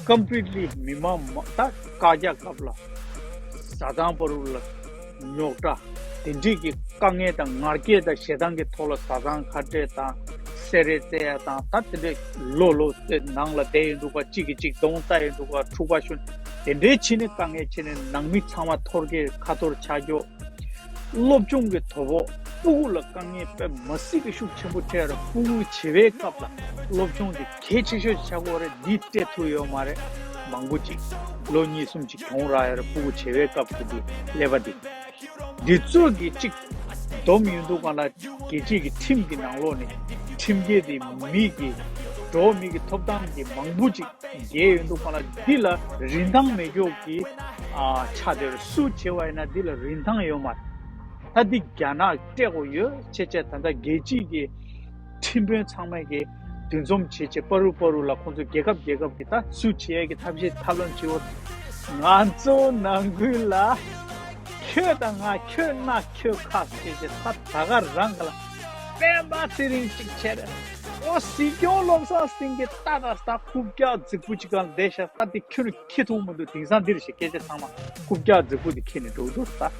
ཀམ་པི་ལི་ཊི་ལི་མི་མང་མ་ད་བཀག་རྒྱ་སྐབས་ལ་བཟའ་ཚང་བར་དུ་ལ་རྙོག་དྲ་དེ་འདྲས་ཀྱི་དཀའ་ངལ་དང་ངར་སྐད་དང་ཞེ་སྡང་གི་ཐོག་ལ་བཟའ་ཚང་ཁ་བྲལ་དང་སེ་ར་བཙལ་ཡ་དང་ད་དེ་འདྲས་ལོ་ལོ་ནང་ལ་བསྡད་ཡོད་འདུག་ག་གཅིག་གིས་གཅིག་གདོང་བལྟ་ཡོད་འདུག་ག་འཁྲུག་པ་ཤུན་དེ་འདྲས་བྱས་ནས་དཀའ་ངལ་བྱས་ནས་ནང་མི་ཚང་མ་ཐོར་གེ་ཁ་ཐོར་ཆགས་རྒྱུ། སློབ་སྦྱོང་གི་དོ་ཕོག་སྤུ་གུ་ལ་དཀའ་ངལ་དཔེ་མ་སྲིད་ཀྱི་ཤུགས་ཆེན་པོ་འཕྲད་རེད། སྤུ་གུ་བྱིས་པའི་སྐབས་ལ་སློབ་སྦྱོང་དེ་གལ་ཆེ་ཤོས་ཆགས་ཀྱི་ཡོད་རེད། འདི་སྤྲད་ཐུབ་ཡོད་མ་རེད། མང་པོ་ཅིག་ལོ་གཉིས་གསུམ་ཅིག་གྱོང་རག་ཡོད་རེད། སྤུ་གུ་བྱིས་པའི་སྐབས་ཀྱི་འདི་ཀླད་པ་འདི་འདི་ཚོ་གི་གཅིག་སྡོམ་ཡོད་འདུག་ག་ལ་རྒྱལ་སྤྱི་གི་ཁྲིམས་ཀྱི་ནང་ལོགས་ནས་ཁྲིམས་འགལ་དེ་མི་གི་འགྲོ་བ་མི་གི་ཐོབ་ཐང་གི་མང་པོ་ཅིག་འགལ་ཡོད་འདུག་ག་ལ། འདི་ལ་རིན་ཐང་མེད་ཀྱོག་གི་ཨ་ཆ་དེར་སུ་བྱེད་པ་ཡིན་ན་འདི་ལ་རིན་ཐང་ཡོད་མ་རེད། ད་འདི་རྒྱ་ནག་སྤྲད་དགོས་ཡོད་ཆེ་ཆེ། ད་ལྟ་རྒྱལ་སྤྱིའི་གི་ཁྲིམས་དཔོན་ཚང་མས་གི་འདུ་འཛོམས་བྱེད་ཆེད་པ་རུ་པ་རུ་ལ་ཁོང་ཚོ་རྒྱལ་ཁབ་རྒྱལ་ཁབ་ཀྱི་ད་སུ་བྱེད་ཡས་ཀྱི་ཐབས་ཤེས་ཐབས་ལམ་བྱེད་འོ། ང་ཚོ་ནང་ཁུལ་ལ་ཁྱོད་དང་ང་ཁྱོད་རྣ་ཁྱོད་ཁ་ཟེར་ཏེ་ད་ད་ག་རང་ག་ལ་དཔལ་འབར་ཚེ་རིང་གཅིག་བྱས་རེད། ཨོ་སྲིད་སྐྱོང་བློ་བཟང་སེང་གེ་ལྟ་ད་ད་རྐུབ་བཀྱག་རྫིག་པོ་གཅིག་སྒང་བསྡད་ཤག་ད་དེ་ཁྱོད་ནི་ཁྱི་ཐུག་མི་འདུག་དེང་སང་འདིར་ཞིག་སྐད་ཆ་ཚང་མ་རྐུབ་བཀྱག་རྫིག་པོ་དེ་ཁྱི་ནི་འགྲོ་འདུག་ད།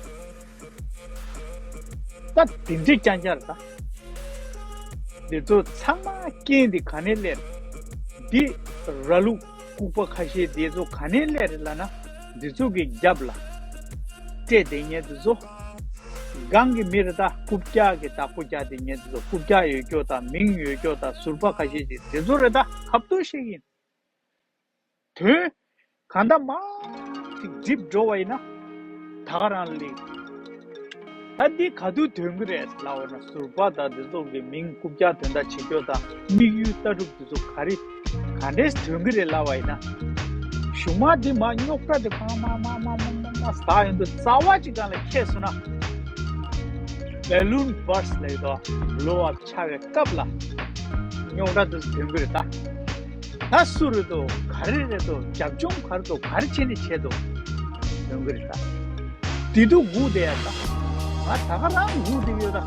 ད་དེ་འདྲའི་རྐྱང་རྐྱང་རེད་ད། འདི་ཚོ་ཚང་མ་རྐྱེན་འདི་ག་ནས་སླེབས། འདི་ར་ལུག་ལྐུགས་པ་ཁ་ཤས་འདི་ཚོ་ག་ནས་སླེབས་རེད་ལབ་ན། འདི་ཚོ་གི་རྒྱབ་ལ་སྤྲད་བསྡད་མཁན་འདི་ཚོ་སྒང་གི་མི་རེད་ད། རྐུབ་བཀྱག་གི་བདག་པོ་རྒྱག་བསྡད་མཁན་འདི་ཚོ། རྐུབ་བཀྱག་ཡོད་ཀྱོག་དང་མིང་ཡོད་ཀྱོག་དང་ཟུར་པ་ཁ་ཤས་ཅིག་འདི་ཚོ་རེད་ད། ཁ་བརྡ་བཤད་ཀྱི་ཡིན། དོན་གང་ལྟར་མ་ཅིག་འགྲིབ་འགྲོ་བ་ཡིན་ན་ད་ག་རང་ལེགས། ད་འདི་ག་དུས་ཐོན་གི་རེད་ལབ་པ་ན། ཟུར་པ་དང་འདི་ཚོ་གི་མིང་རྐུབ་བཀྱག་དོན་དག་བྱེད་རྒྱུ་དང་དམིགས་ཡུལ་ལྟ་གྲུབ་འདི་ཚོ་ག་རེ་ག་འདྲས་ཐོན་གི་རེད་ལབ་པ་ཡིན་ན། གཞུག་མ་འདི་མ་རྙོག་དྲ་དེ་མ་མ་མ་མ་མ་མ་ཟ་ཡོང་དུས་རྩ་བ་ཅིག་སྒང་ལ་ཁེལ་སོང་ན། Balloon burst ལབ་ཡོད་དོ། Blow up ཆགས་པའི་སྐབས་ལ་རྙོག་དྲ་འདི་ཚོ་ཐོན་གི་རེད་ད། ད་སུ་རེད་དོ། ག་རེ་རེད་དོ། རྒྱབ་ལྗོངས་ག་རེ་དོ། ག་རེ་བྱས་ནས་བྱས་དོ། ཡོང་གི་རེད་ད། དེ་དུས་སྒུག་བསྡད་ཡ་ད། ང་ད་ག་རང་སྒུག་བསྡད་ཡོད་ད།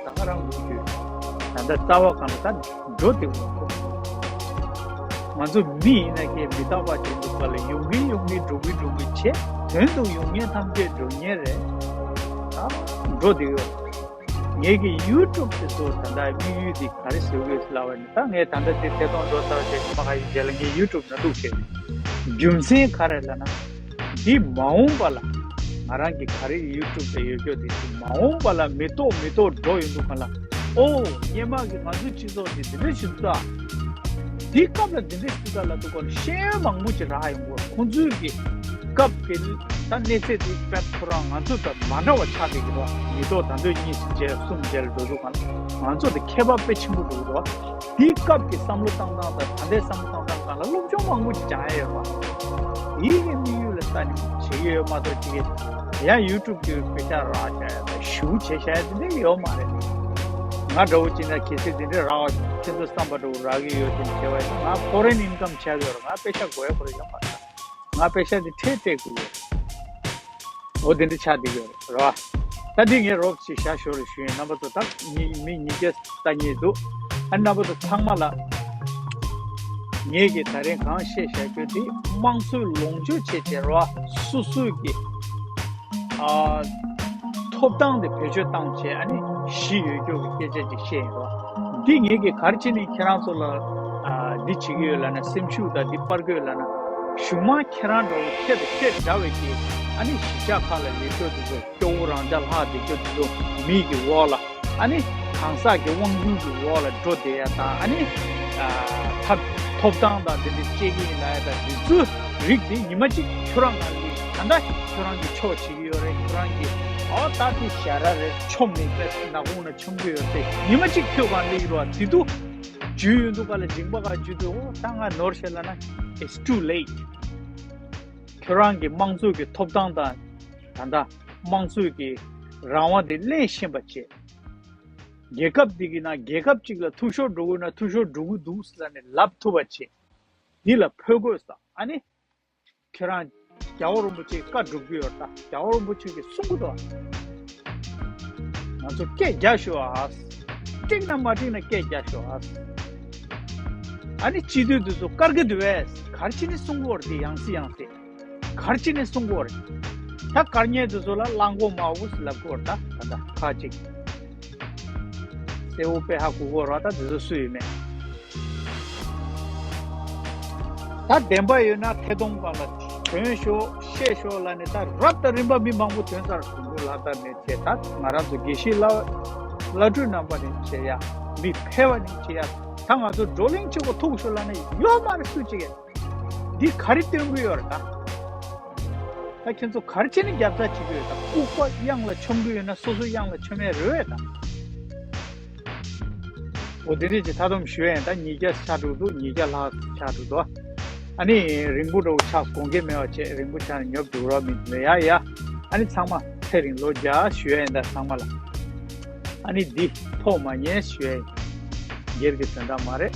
ད་ག་རང་སྒུག་བསྡད་ཡོད། ད་ལྟ་རྩ་བ་གང་ལ་ད་འགྲོ་བསྡད་ཡོད། ང་ཚོ་མི་ཡིན་ན་ཀྱེ་མི་རྟག་པ་ཅིག་འདུག་པ་ལ་ཡོང་གིན་ཡོང་གིན་འགྲོ་གིན་འགྲོ་གིན་བྱས། དོན་དུ་ཡོང་མཁན་ཐམས་ཅད་འགྲོ་མཁན་རེད། ད་འགྲོ་བསྡད་ཡོད། ངེད་ཀྱི་ཡུ་ཊུབ་དེ་ཚོ་ད་ལྟ་དམིགས་ཡུལ་དེ་ག་རེ་བཟོ་དགོས་ལབ་པ་ཡིན་ན། ད་ངས་ད་ལྟ་དེ་ཐད་གཏོང་འགྲོ་ཚར་རྗེས་ཕྱི་མ་ཁ་ཤས་རྗེས་ལ་ངས་ཡུ་ཊུབ་ནང་བླུགས་བྱས། རྒྱུ་མཚན་ག་རེ་ལབ་ན། འདི་མ་འོངས་པ་ལ་ང་རང་གི་ག་རེ་ཡུ་ཊུབ་དེ་ཡོད་རྒྱུ་དེ་མ་འོངས་པ་ལ་མི་ཐོག་མི་ཐོག་འགྲོ་ཡོང་དུས་སྒང་ལ། ཨོ་སྔོན་མ་གི་ང་ཚོའི་སྤྱི་ཚོགས་དེ་འདི་འདྲ་ཞིག་འདུག་ད། འདི་སྐབས་ལ་འདི་འདྲ་ཞིག་འདུག་ད་ལབ་དུས་སྒང་ལ་ཤེས་ཡོན་མང་པོ་ཅིག་རག་ཡོང་གི་རེད། ཁོང་ཚོའི་གི་སྐབས་དེ་ད་གནས་ཚད་དེ་དཔེ་ཁོ་རང་ང་ཚོ་དང་མ་འདྲ་བ་ཆགས་བསྡད་ཀྱི་རེད། མི་ཐོག་ད་དུང་གཉིས་རྗེས་གསུམ་རྗེས་ལ་འགྲོ་དུས་སྒང་ལ་ང་ཚོ་དང་ཁྱད་པར་དཔེ་ཆེན་པོ་འགྲོ་གི་རེད། དེའི་སྐབས་ཀྱི་བསམ་བློ་བཏང་སྟངས་དང་ད་ལྟའི་བསམ་བློ་བཏང་སྟངས་སྒང་ལ་སློབ་སྦྱོང་མང་པོ་ཅིག་སྦྱང་ཡ་ཡོད་པ། དེའི་གི་དམིགས་ཡུལ་ལ་ལྟ་ནས་བྱེད་ཀྱི་ཡོད་མ་གཏོགས་ཅིག་ཡང་ཡུ་ཊུབ་དེ་དཔེ་ཆ་རག་བྱ་ཡ་དང་ཞུ་བྱེད་བྱ་ཡ་དེ་འདྲ་ཡོད་མ་རེད། ང་འདྲ་བོ་ཅིག་ན་གལ་སྲིད་དེ་འདྲ་རག་པ་ཁྱེད་ཚོ་བསམ་པ་འདྲ་བོ་རག་གི་ཡོད་དེ་བྱས་པ་ཡིན་ན་ང་ཕོ་རེན་ཨིན་ཀམ་བྱ་གི་ཡོད་རེད། ང་པེ་ཤ་དགོས་ཡ་ཁོ་རེ་ཡོད་མ་རེད། ང་པེ་ཤ་དེ་ཁྲལ་སྤྲད་དགོས་ཡོད། འོ་དེ་འདྲ་ཆགས་བསྡད་ཡོད་རེད་རོ། ད་འདི་ངས་རོབ་ཅིག་བཞག་ཞོར་ལ་ཞུ་ཡིན། རྣམ་པ་ཚོ་ད་མི་མི་ཉིས་བརྒྱ་ལྟ་མཁན་འདུག་ཨ་རྣམ་པ་ཚོ་ཚང་མ་ལ་ངས་ཀྱི་ད་རིང་གང་བཤད་བཞག་རྒྱུ་དེ་དམངས་གཙོའི་ལོངས་སྤྱོད་བྱེད་བྱེད་རོ། སོ་སོའི་གི་ཨ་ཐོབ་ཐང་དེ་བེད་སྤྱོད་བཏང་བྱས། ཨ་ནི་གཞི་ཡོད་རྒྱུ་གི་སྐད་ཆ་ཅིག་བཤད་ཡིན་རོ། འདི་ངས་ཀྱི་ག་རེ་བྱས་ནས་ཁྱེད་རང་ཚོ་ལ་ཨ་འདི་བྱེད་ཀྱི་ཡོད་ལབ་ན། སེམས་ཤུགས་དང་འདི་སྤར་གྱི་ཡོད་ལབ་ན། གཞུག་མ་ཁྱེད་རང་འདྲ་བོ་ཁྱེད་དང་ཁྱེད་འདྲ་བའི་གི་ཨ་ནི་གཞིས་ཆགས་ཁག་ལ་ཡོད་རྒྱུ་དེ་ཚོ། སྐྱོ་བོ་རང་ཅག་ལྷག་བསྡད་རྒྱུ་དེ་ཚོ་མི་གི་འོག་ལ། ཨ་ནི་གང་ཟག་གི་དབང་སྒྱུར་གྱི་འོག་ལ་འགྲོ་བསྡད་ཡ་དང་། ཨ་ནི་ཨ་ཐབས་ཐོབ་ཐང་དང་དེ་འདྲ་སྤྲད་ཀྱི་ཡིན་ལབ་ཡ་དང་། དེ་ཚོའི་རིགས་དེ་ཉི་མ་གཅིག་ཁྱོད་རང་གང་གི་ད་ལྟ་ཁྱོད་རང་གི་ཕྱོགས་བྱེད་ཀྱི་ཡོད་རེད། ཁྱོད་རང་གི་ཨོ་ད་དེ་ཞ་ར་རེད། ཆོམ་ནི་པས་ནག་ཁུང་ན་ཆོམ་གྱི་ཡོད་རེད། ཉི་མ་གཅིག་ཁྱོད་གང་སླེབས་ཀྱི་རེད་བ། དེ་དུས་རྒྱུས་ཡོད་འདུག་ག་ལ་འཇིང་པ་ག་རྒྱུ་དུས། ཨོ་ད་ང་ནོར་བྱས་ལབ་ན། It's too late. ཁྱོད་རང་གི་དམངས་གཙོ་གི་ཐོབ་ཐང་དང་ད་ལྟ་དམངས་གཙོ་གི་རང་དབང་དེ་ལེན་ཤེས་པ་བྱེད། རྒྱལ་ཁབ་འདི་གི་ནང་རྒྱལ་ཁབ་ཅིག་ལ་འཐུས་ཤོར་འགྲོ་དགོས་ན་འཐུས་ཤོར་འགྲོ་གི་འདུག་ཟེར་ནས་ལབ་ཐུབ་པ་བྱེད། འདི་ལ་ཕོད་དགོས་ས། ཨ་ནི་ཁྱེད་རང་རྒྱལ་བ་རིན་པོ་ཆེ་བཀའ་སྒྲུབ་ཀྱི་ཡོད་ད། རྒྱལ་བ་རིན་པོ་ཆེ་གིས་གསུང་གི་འདུག་ང་ཚོ་སྐད་རྒྱག་ཤོག་ཨ། འགྲིག་ན་མ་འགྲིག་ན་སྐད་རྒྱག་ཤོག་ཨ། ཨ་ནི་སྤྱི་འཐུས་འདི་ཚོ་དཀར་གི་འདུག་བས། ག་རེ་བྱས་ནས་གསུང་གི་ཡོད་རེད། དེ་ཡང་སེ་ཡང་སེ། ག་རེ་བྱས་ནས་གསུང་གི་ཡོད་རེད། ད་དཀར་ཉེ་དེ་ཚོ་ལ་གླང་གོག་དམར་པོ་ཟེར་ལབ་གི་ཡོད་རེད་ད། ད་ད་ཁ་ཅིག་གསལ་པོ་དཔེ་ཧ་གོ་གི་ཡོད་རེད་ད། དེ་ཚོ་སུ་ཡིན་མིན། ད་བདེན་པ་ཡོད་ན་ཐད་གཏོང་ཁང་ལ་ཐོན་ཤོག་བཤད་ཤོག་ལབ་ནས། ད་རབ་དང་རིམ་པ་མི་མང་པོ་ཐོན་ཚར་སོང་། ལ་དྭགས་ནས་བྱས། ད་ང་རང་ཚོ་དགེ་བཤེས་བླ་བླ་སྤྲུལ་རྣམ་པ་ནས་བྱེད་ཡ། མི་ཕལ་པ་ནས་བྱེད་ཡ། ད་ང་ཚོ་བགྲོ་གླེང་བྱེད་དགོས་ཐུག་ཤོག་ལབ་ན་ཡོད་མ་རེད། སུ་གཅིག་གིས་འདི་ག་རེ་སྟོན་གི་ཡོད་རེད་ད། ད་ཁྱེད་ཚོ་ག་རེ་བྱས་ནས་རྒྱབ་རྩ་བྱེད་ཀྱི་ཡོད་ད། ལྐུགས་པ་གཡང་ལ་མཆོང་གི་ཡོད་ན་སོ་སོ་གཡང་ལ་མཆོང་ཡ་རེད་བས་ད། འོ་དེ་འདྲས་ཀྱི་མཐའ་སྡོམ་ཞུ་ཡ་ཡིན། ད་ཉིས་བརྒྱ་ཆགས་འགྲོ་འདུག་ཉིས་བརྒྱ་ལྷག་ཆགས་འགྲོ་འདུག་ཨ་ནི་རིང་པོ་འདྲ་བོ་ཆགས་དགོངས་འགལ་མེད་པ་བྱས། རིང་པོ་ཆགས་ནས་ཉོབ་འགྲོ་ར་མི་འདུག་ཡ་ཡ། ཨ་ནི་ཚང་མ་ཚེ་རིང་ལོ་བརྒྱ་ཞུ་ཡ་ཡིན་ད་ཚང་མ་ལ། ཨ་ནི་འདི་ཐོག་མ་ཉེས་ཞུ་ཡ་ཡིན། སྒེར་གྱི་དོན་དག་མ་རེད།